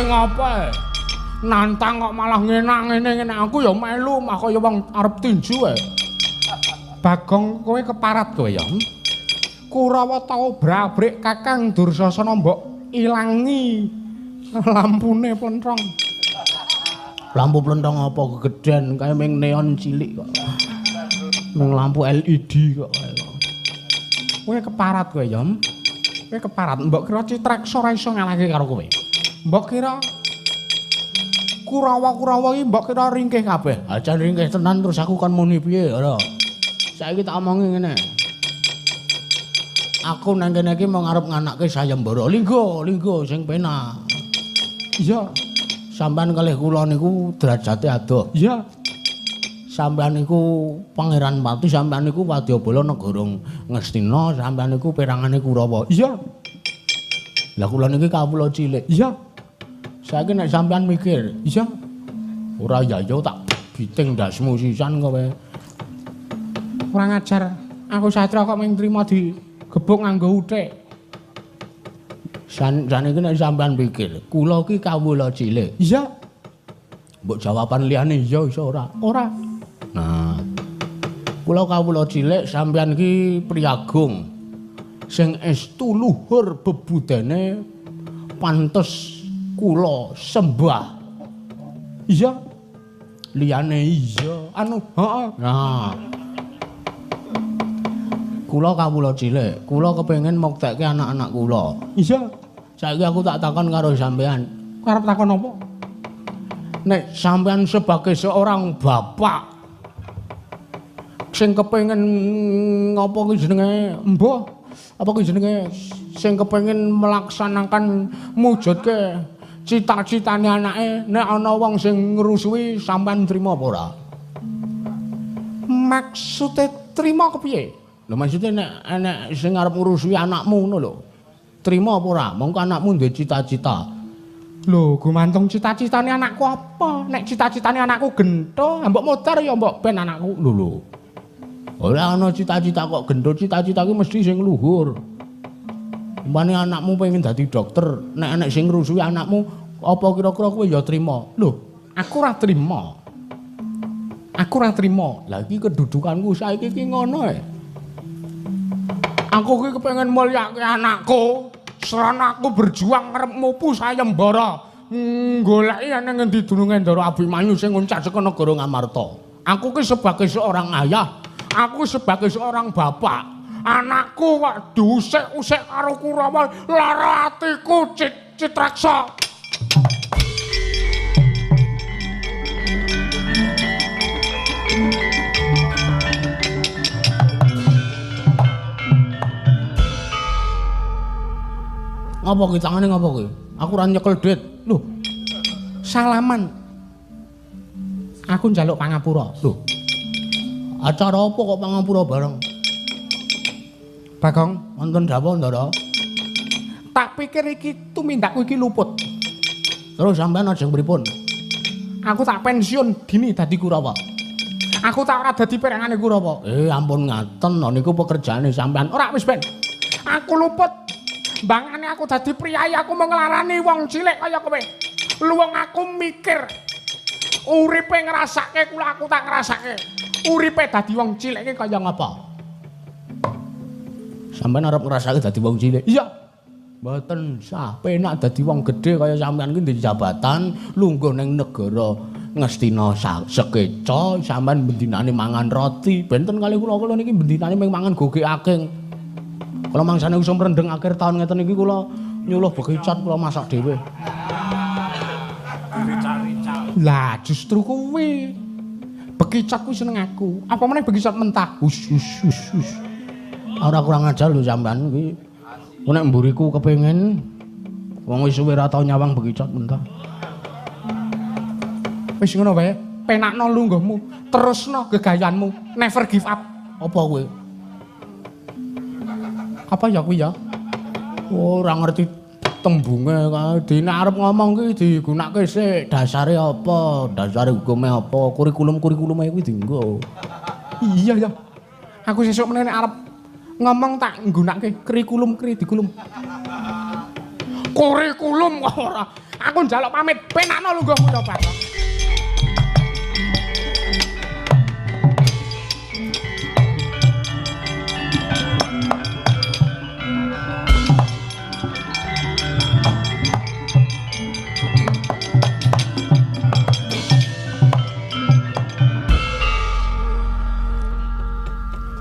Ngapa nantang kok malah ngenak ngene ngene aku ya melu mah kaya wong arep tinju ae. Bagong kowe keparat kowe ya. Kurawa tau brabrik Kakang Dursasana mbok ilangi lampune plentrong. Lampu plentrong apa kegeden kae ming neon cilik kok. Ming lampu LED kok. Kowe keparat kowe ya. Kowe keparat mbok kira Citreksa ora iso ngalahke karo kowe. Mbok kira Kurawa-kurawa iki mbok kira ringkih kabeh. Ha jan ringkih tenan terus aku kon muni piye ora. Saiki tak omongi ngene. Aku nang kene iki mung arep nganake sayembara. Linggo, linggo sing penak. Iya. Sampeyan kalih kula niku derajate adoh. Iya. Sampeyan niku Pangeran Pati, sampeyan niku wadyabala negara Ngastina, sampeyan niku perangane Kurawa. Iya. Lah kula niki kawula cilik. Iya. Saiki nek sampean mikir, iya. Ora ya ya tak giting ndasmu sisan kowe. Kurang ajar. Aku satra kok mung trimo digebuk nganggo uthik. Saniki nek sampean pikir, kula iki kawula cilik. Iya. Mbok jawaban liyane iya iso ora? Ora. Nah. Kula kawula cilik sampean iki priyagung sing estu luhur bebudene pantes kula sembah. Iya. Liyane iya. Anu, heeh. Nah. Kula kawula cilik, kula kepengin muktekke anak-anak kula. Iya. Saiki aku tak takon karo sampean. Arep takon apa? Nek sampean sebagai seorang bapak sing kepengin apa kuwi jenenge embuh apa kuwi jenenge sing kepengin melaksanakan mujudke cita-citane anake, nek ana wong sing ngrusuhi sampean trima apa ora? Maksude trima kepiye? Lho maksude nek enek sing arep ngrusuhi anakmu ngono lho. Trima apa ora? Mongko anakmu duwe cita-cita. Lho, gumantung cita-citane anakku apa? Nek cita-citane anakku gentho, mbok modar ya mbok ben anakku. Lho lho. Ora ana cita-cita kok gentho, cita-cita kuwi mesti sing luhur. Umpamane anakmu pengen dadi dokter, nek enek sing ngrusuhi anakmu, apa kira-kira kowe ya trima? Lho, aku ora trima. Aku ora trima. Lah iki kedudukanku saiki iki ngono e. Aku iki kepengin mulyake anakku. Srana aku berjuang arep mupu sayembara goleki ana ngendi dununge Ndara Abimanyu sing nguncak saka negara Ngamarta. Aku ki sebagai seorang ayah, aku sebagai seorang bapak, anakku kok diusik-usik karo Kurawa, lara atiku Citraksa. Ngapa ki tangane ngapa ki? Aku ora nyekel duit. Lho. Salaman. Aku njaluk pangapura. Lho. Acara apa kok pangapura bareng? Bagong, wonten dawuh Ndara? Tak pikir iki tumindakku iki luput. Terus sampean ajeng pripun? Aku tak pensiun dini dadi Kurawa. Aku tak ora dadi perangane Kurawa. Ampun ngaten, niku pekerjaane sampean. Ora wis ben. Aku luput. Bangane aku dadi priyayi, aku mau nglarani wong cilik kaya kowe. Luwung aku mikir uripe ngrasake kula aku tak ngrasake. Uripe dadi wong cilik iki kaya ngapa? Sampeyan arep ngrasake dadi wong cilik? Iya. Mboten sah, penak dadi wong gedhe kaya sampeyan iki ndek jabatan, lungguh ning negara Ngastina sekeca, sampeyan bendinane mangan roti. Benten kali kula-kula niki bendinane mung mangan gogek aking. Kula mangsane usum rendeng akhir tahun ngeten iki kula nyuluh bekicot kula masak dhewe. Lah justru kuwi. Bekicot kuwi seneng aku. Apa meneh bekicot mentah. Us us us us. Ora kurang ajar lho sampean iki. Nek mburiku kepengin wong wis suwe ora tau nyawang bekicot mentah. Wis ngono wae, penakno lungguhmu, terusno gegayanmu, never give up. Apa kowe? Apa ya kuwi ya? Ora ngerti tembunge kae. Dene arep ngomong ki digunakake sik. Dasare apa? Dasare hukume apa? Kurikulum-kurikulume kuwi dienggo. Iya ya. Aku sesuk meneh nek arep ngomong tak nggunakake kurikulum kurikulum. Kurikulum kok ora. Aku njaluk pamit. Penakno lungguhmu ya, Pak.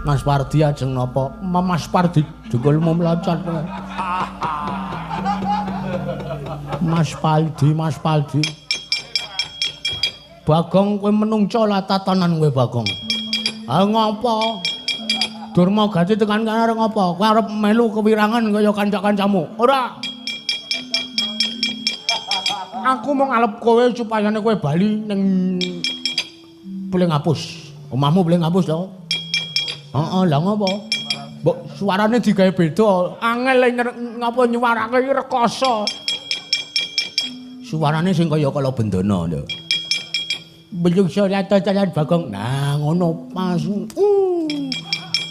Mas Pardi ajeng napa? Mas Pardi jengkolmu mlocot. Mas Pardi, Mas Pardi. Bagong kowe menungso lah tatanan kowe Bagong. Ha ngopo? Durma Gati tekan kene arep ngopo? Kowe arep melu kewirangan kaya kanca-kancamu. Ora. Aku mau ngalep kowe supayane kowe bali ning Blengapus. Omahmu Blengapus to? Heeh, lha ngopo? Mbok suarane digawe beda. Angel ngapa nyuwarake iki rekoso. Suarane sing kaya kala bendana lho. Beyung surata talan Bagong. Nah, ngono pas.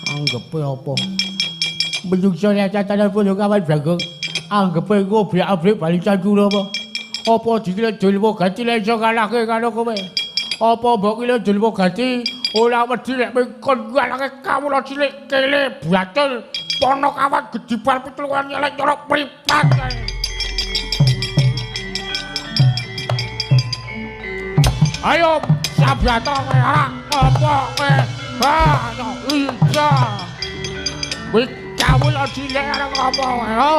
Anggepe apa? Beyung surata talan pun kawan Bagong. Anggepe iku oblak-ablik bali candura apa? Apa dikira Dulwa Gati lek iso kalahke karo kowe? Apa mbok kira Dulwa Gati ora wedi lek kon ngalahke kawula cilik kele batul Ponokawan gedibal pitulungan nyelek nyorok pripat. Ayo sabyata kowe ora apa kowe. Ha iya. Wis kawula cilik arep apa kowe? Ayo.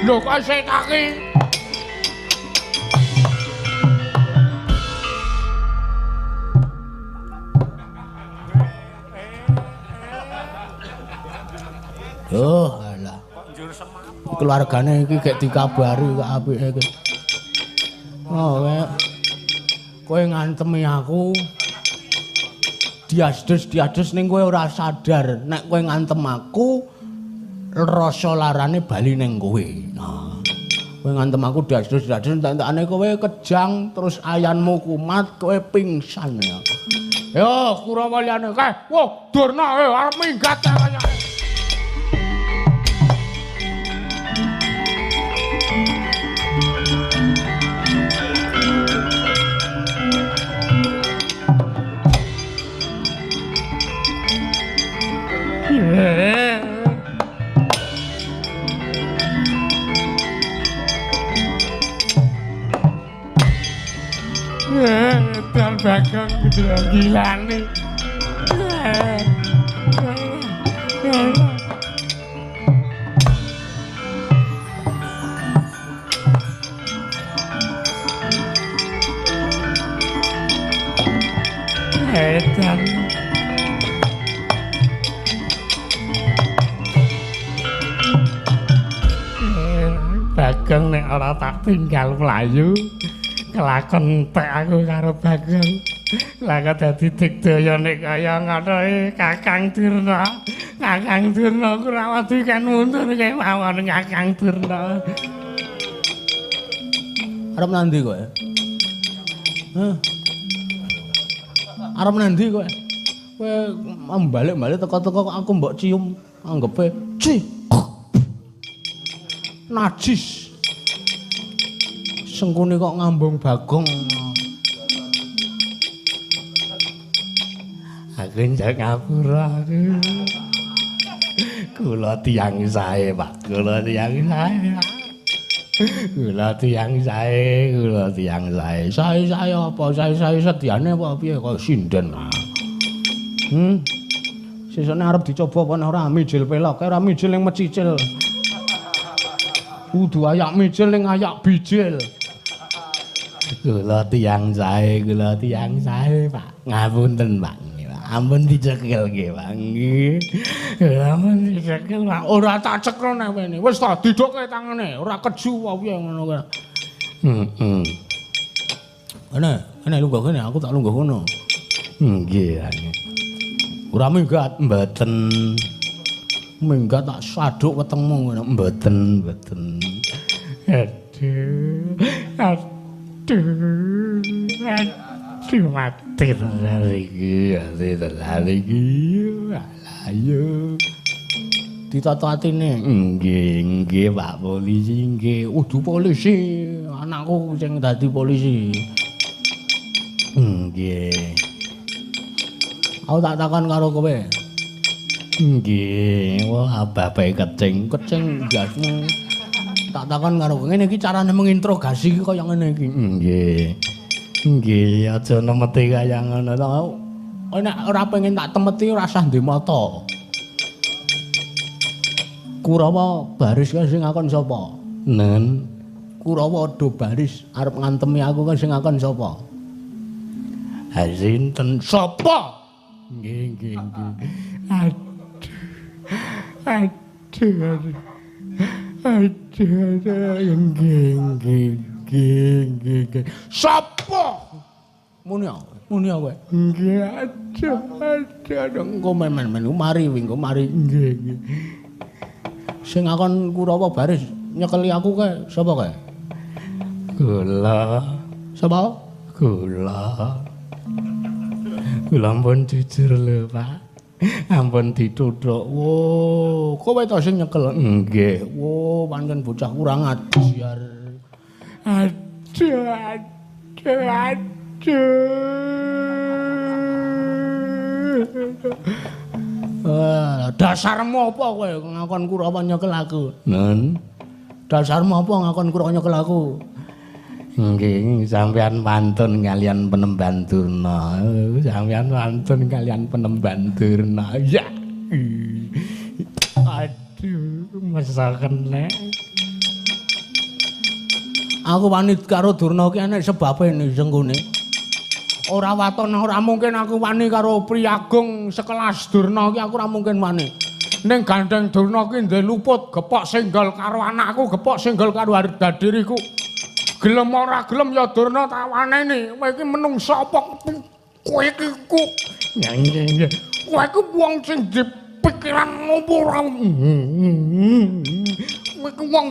Lho kok sik kaki. Oh, alah. Keluargane iki gek dikabari kok apike iki. Oh, kowe ngantemi aku. Diasdes-diasdes ning kowe ora sadar nek kowe ngantem aku rasa larane bali ning kowe. Nah, kowe ngantem aku diasdes-diasdes entek-entekane kowe kejang terus ayanmu kumat kowe pingsan ya. Yo Kurawa liyane kae. Wah, Durna arep minggat kaya. Dan Bagong gila-gilane. Edan. Bagong nek ora tak tinggal mlayu. Kelakon entek aku karo Bagong. Lah kok dadi digdaya nek kaya ngono Kakang Durna. Kakang Durna Kurawati kan mundur kemawon Kakang Durna. Arep nandi kowe? Hah? Arep nandi kowe? Kowe balik-balik teko-teko kok aku mbok cium anggepe ci. Najis. Sengkuni kok ngambung Bagong. Aku njak ngapura aku. Kula tiyang sae, Pak. Kula tiyang sae. Kula tiyang sae, kula tiyang sae. Sae-sae apa? Sae-sae sediane apa piye kok sinden. Sesukne arep dicoba apa ora mijil pelok, ora mijil ning mecicil. Kudu ayak mijil ning ayak bijil. Kula tiyang sae, kula tiyang sae, Pak. Ngapunten, Pak. Ampun dicekel nggih, Pak. Nggih. Ampun dicekel, Pak. Ora tak cekel nang kene. Wis ta didoke tangane, ora keju apa piye ngono kuwi. Heeh. Kene, kene lungguh kene, aku tak lungguh kono. Nggih. Ora minggat, mboten. Minggat tak saduk wetengmu ngono. Mboten, mboten. Aduh. Aduh. Aduh mati tenan iki, mati tenan iki. Ayo. Ditata atine. Nggih, nggih Pak Polisi, nggih. Udu polisi, anakku sing dadi polisi. Nggih. Aku tak takon karo kowe. Nggih, wah babae kecing, kecing ndasmu. Tak takon karo kowe, ngene iki carane menginterogasi iki kaya ngene iki. Nggih. Nggih, aja nemeti kaya ngono to. Nek ora pengen tak temeti ora usah ndek mata. Kurawa baris kae sing ngakon sapa? Nen. Kurawa do baris arep ngantemi aku kae sing ngakon sapa? Ha sinten? Sapa? Nggih, nggih, nggih. Aduh. Aduh. Aduh, aduh, nggih, nggih, nggih, nggih. Sapa? Muni muni kowe. Nggih, aduh, aduh, aduh. Engko men-men mari engko mari. Nggih, nggih. Sing ngakon Kurawa baris nyekeli aku kae sapa kae? Kula. Sapa? Kula. Kula ampun jujur lho, Pak. Ampun dituthuk. Wo, kowe to sing nyekel? Nggih. Wo, pancen bocah kurang ajar. Aduh, aduh, aduh. Dasarmu apa kowe ngakon Kurawa nyekel aku? Nen. Dasarmu apa ngakon Kurawa nyekel aku? Nggih, sampean pantun kalian penemban Durna. Sampean pantun kalian penemban Durna. Ya. Aduh, masa kena. Aku wani karo Durna ki enek sebabe nih senggone. Ora waton ora mungkin aku wani karo priyagung sekelas Durna ki aku ora mungkin wani. Ning gandeng Durna ki ndek luput gepok senggol karo anakku, gepok senggol karo harga diriku. Gelem ora gelem ya Durna tak waneni. Kowe iki menungsa apa kowe iki ku? Kowe iki wong sing pikiran ngopo ora? Kowe iki wong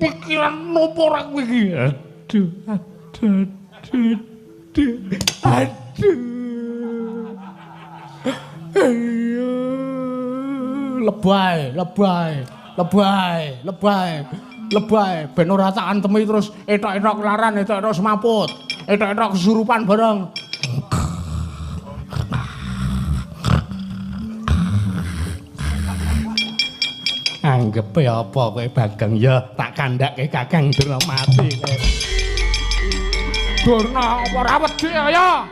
pikiran ngopo ora kowe iki? Aduh, aduh, aduh, aduh. Lebay, lebay, lebay, lebay, lebay. Ben ora tak antemi terus etok-etok kelaran, etok-etok semaput, etok-etok kesurupan bareng. Anggepe apa kowe Bagong ya tak kandhake Kakang Durna mati kowe. Durna apa ora wedi ya?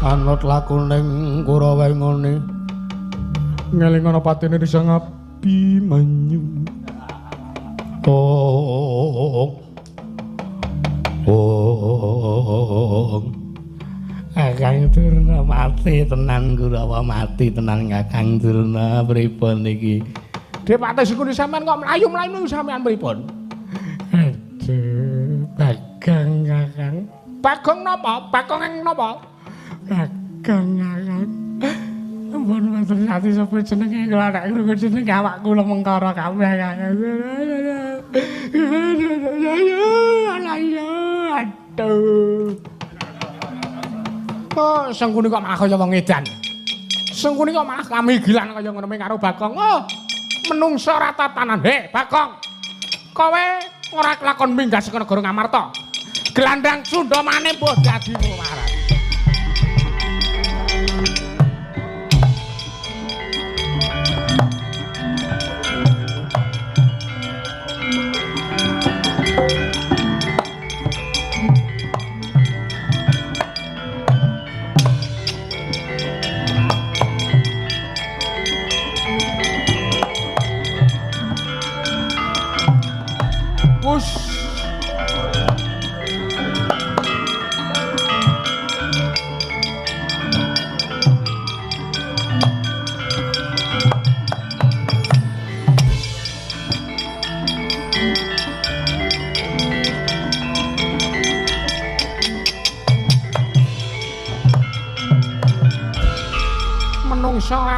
Anut lakuning Kurawa ngene. Ngeling ana patine Sang Abimanyu. Oh. Oh. Kakang Durna mati tenan Kurawa mati tenan Kakang Durna pripun iki? Depate sukune sampean kok mlayu-mlayu sampean pripun? Aduh, Bagong Kakang. Bagong napa? Bagong ing napa? Kakang Kakang. Ampun wonten ati sapa jenenge kula nek krungu jenenge awak kula mengkara kabeh Kakang. Aduh. Oh, Sengkuni kok malah kaya wong edan. Sengkuni kok malah kamigilan kaya ngono karo Bagong. Oh, menungsa ora tatanan. He, Bagong. Kowe ora kelakon minggah saka negara Ngamarta. Gelandang Sunda maneh mbuh dadi waras.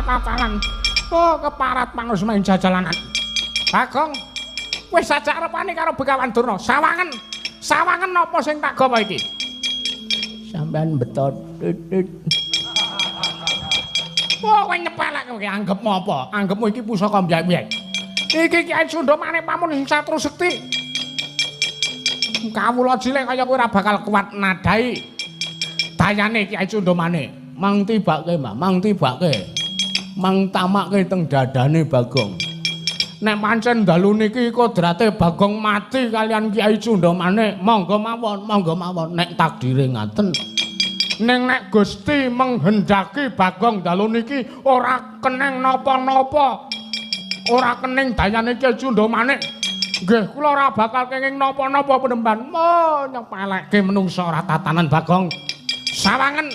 Tatanan. Oh, keparat mangus main jajalanan. Bagong, wis sajak repane karo Begawan Durna. Sawangen. Sawangen apa sing tak gawa iki? Sampean betot. Oh, kowe nyepelek kowe anggepmu apa? Anggepmu iki pusaka mbyek-mbyek. Iki Kyai Sunda Manik Pamun sing satru sekti. Kawula cilik kaya kowe ora bakal kuat nadai dayane Kyai Sunda Manik. Mang tibake, Mbah, mang tibake. Mang tamake teng dadane Bagong. Nek pancen dalu niki kodrate Bagong mati kalian Kyai Sunda Manik, monggo mawon, monggo mawon nek takdire ngaten. Ning nek Gusti menghendaki Bagong dalu niki ora keneng napa-napa. Ora kening dayane Kyai Sunda Manik. Nggih, kula ora bakal kenging napa-napa penemban. Oh, nyepelekke menungsa ora tatanan Bagong. Sawangen.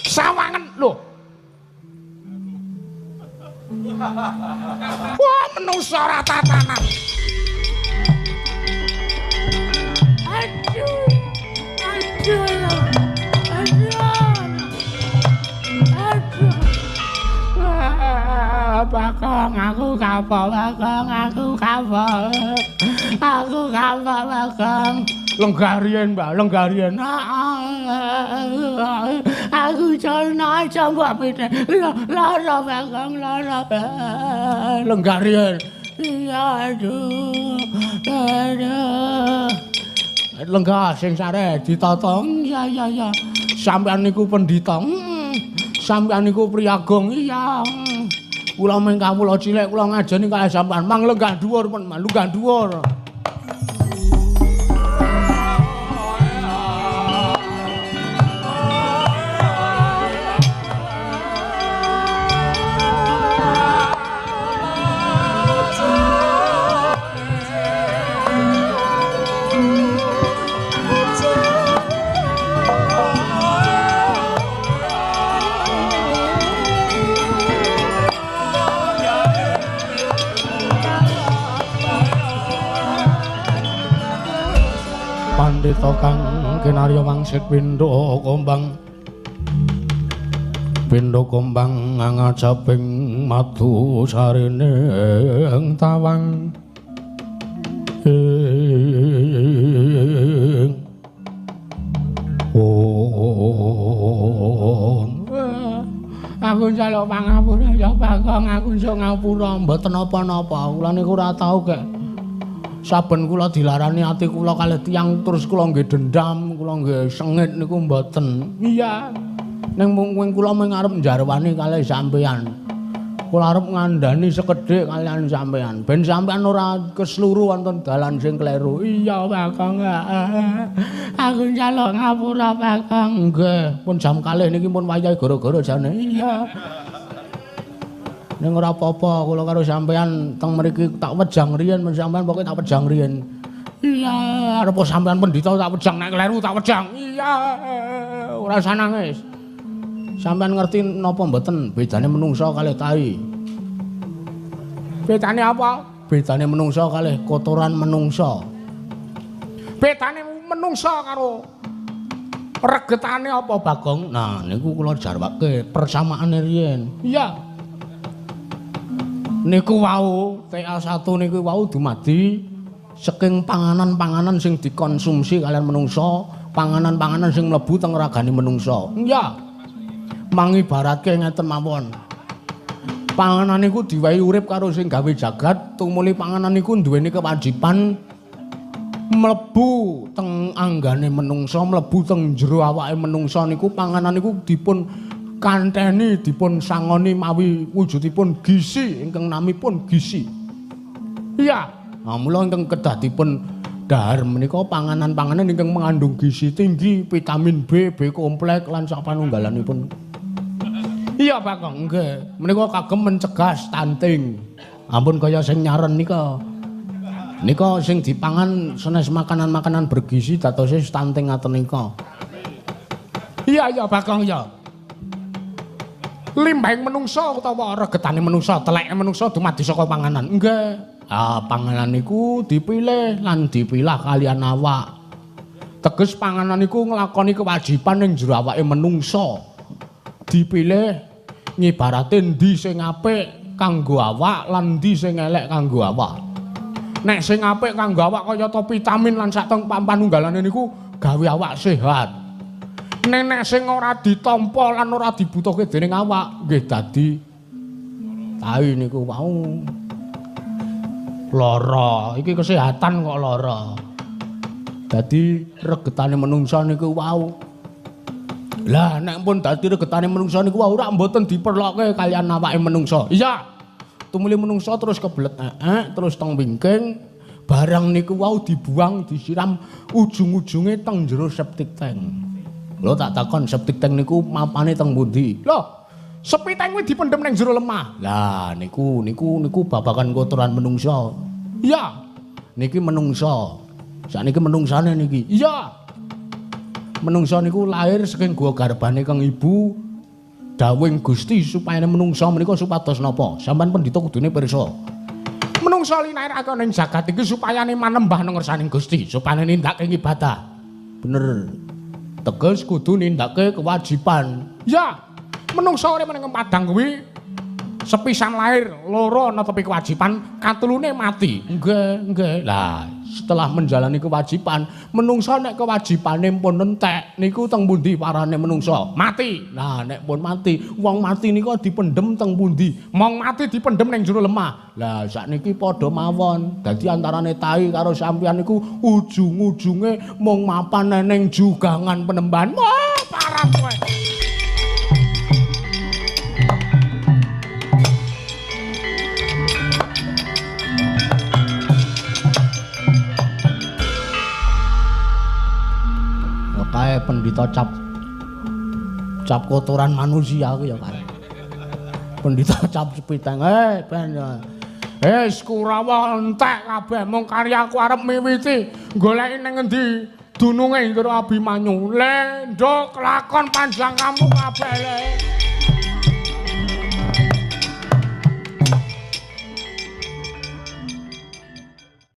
Sawangen lho. Wah, menungsa ora tatanan. Aduh. Aduh. Aduh. Aduh. Bagong, aku kapok, Bagong, aku kapok. Aku kapok, Bagong. Lenggah riyen, Mbak, lenggah riyen. Aku jono aja mbok pite. Lara Bagong, lara. Lenggah riyen. Iya, aduh. Aduh. Lenggah sing sare ditata. Iya, iya, iya. Sampeyan niku pendhita. Sampeyan niku priyagung. Iya. Kula mung kawula cilik kula ngajeni kalih sampean mang lenggah dhuwur pun, lenggah dhuwur. Pandhita kang kinarya wangsit pindha kombang pindha kombang ngajaping madu sarene ing tawang ing om. Aku njaluk pangapura ya Bagong, aku iso ngapura mboten napa-napa. Kula niku ora tau kek saben kula dilarani ati kula kalih tiyang terus kula nggih dendam, kula nggih sengit niku mboten. Iya. Ning mung kula mung arep njarwani kalih sampeyan. Kula arep ngandani sekedhik kalian sampeyan. Ben sampeyan ora kesluru wonten dalan sing kleru. Iya, Bagong. Aku njaluk ngapura, Bagong. Nggih, pun jam kalih niki pun wayahe gara-gara jane. Iya. Ning ora apa-apa, kula karo sampeyan teng mriki tak wejang riyen, men sampeyan pokoke tak wejang riyen. Iya, arep sampeyan pendhita tak wejang nek kleru tak wejang. Iya, ora usah nangis. Sampeyan ngerti napa mboten bedane menungsa kalih tai? Bedane apa? Bedane menungsa kalih kotoran menungsa. Bedane menungsa karo regetane apa, Bagong? Nah, niku kula jarwake persamaane riyen. Iya. Niku wau TA1 niku wau dumadi saking panganan-panganan sing dikonsumsi kalian menungsa, panganan-panganan sing mlebu teng ragane menungsa. Iya. Mangibaratke ngeten mawon. Panganan niku diwehi urip karo sing gawe jagat, tumuli panganan niku duweni kewajiban mlebu teng anggane menungsa, mlebu teng jero awake menungsa niku panganan niku dipun kanteni dipun sangoni mawi wujudipun gizi ingkang namipun gizi. Iya, nah, mula ingkang kedah dipun dhahar menika panganan-panganan ingkang mengandung gizi tinggi, vitamin B, B kompleks lan sapanunggalanipun. Iya, Bagong, nggih. Menika kagem mencegah stunting. Ampun kaya sing nyaren nika. Nika sing dipangan senes makanan-makanan bergizi dadose stunting ngaten nika. Iya, iya, Bagong, ya. Limbahing menungsa utawa regetane menungsa, teleke menungsa dumadi saka panganan. Nggih. Ah, panganan niku dipilih lan dipilah kalian awak. Teges panganan niku nglakoni kewajiban ning jero awake menungsa. Dipilih ngibarate endi sing apik kanggo awak lan endi sing elek kanggo awak. Nek sing apik kanggo awak kayata vitamin lan sak panunggalane niku gawe awak sehat. Nek sing ora ditampa lan ora dibutuhke dening awak nggih dadi tai niku wau. Lara, iki kesehatan kok lara. Dadi regetane menungsa niku wau. Lah nek pun dadi regetane menungsa niku wau ora mboten diperloke kalian awake menungsa. Iya. Tumuli menungsa terus kebelet terus teng wingking, barang niku wau dibuang disiram ujung-ujunge teng jero septic tank. Lho tak takon septic tank niku mapane teng pundi? Lho, septic tank kuwi dipendhem ning jero lemah. Lah niku niku niku babagan kotoran menungsa. Iya. Niki menungsa. Sakniki menungsane niki. Iya. Menungsa niku lahir saking gua garbane kang ibu dawuhing Gusti supaya menungsa menika supados napa? Sampeyan pendhita kudune pirsa. Menungsa linairake ning jagat iki supayane manembah nang ngersaning Gusti, supayane nindakake ibadah. Bener. Teges kudu nindakake kewajiban. Ya, menungsa urip ning padang kuwi sepisan lahir, loro netepi kewajiban, katelune mati. Nggih, nggih. Lah, setelah menjalani kewajiban, menungsa nek kewajibane pun entek niku teng pundi parane menungsa? Mati. Lah, nek pun mati, wong mati niku dipendhem teng pundi? Mong mati dipendhem ning jero lemah. Lah, sakniki padha mawon. Dadi antarane tai karo sampeyan niku ujung-ujunge mung mapan ning jugangan penemban. Wah, parah kowe. Kae pendhita cap cap kotoran manusia ku ya kae. Pendhita cap sepiteng. Ben. Wis Kurawa entek kabeh mung karyaku arep miwiti goleki ning ngendi dununge Indra Abimanyu. Le nduk lakon panjang kamu kabeh le.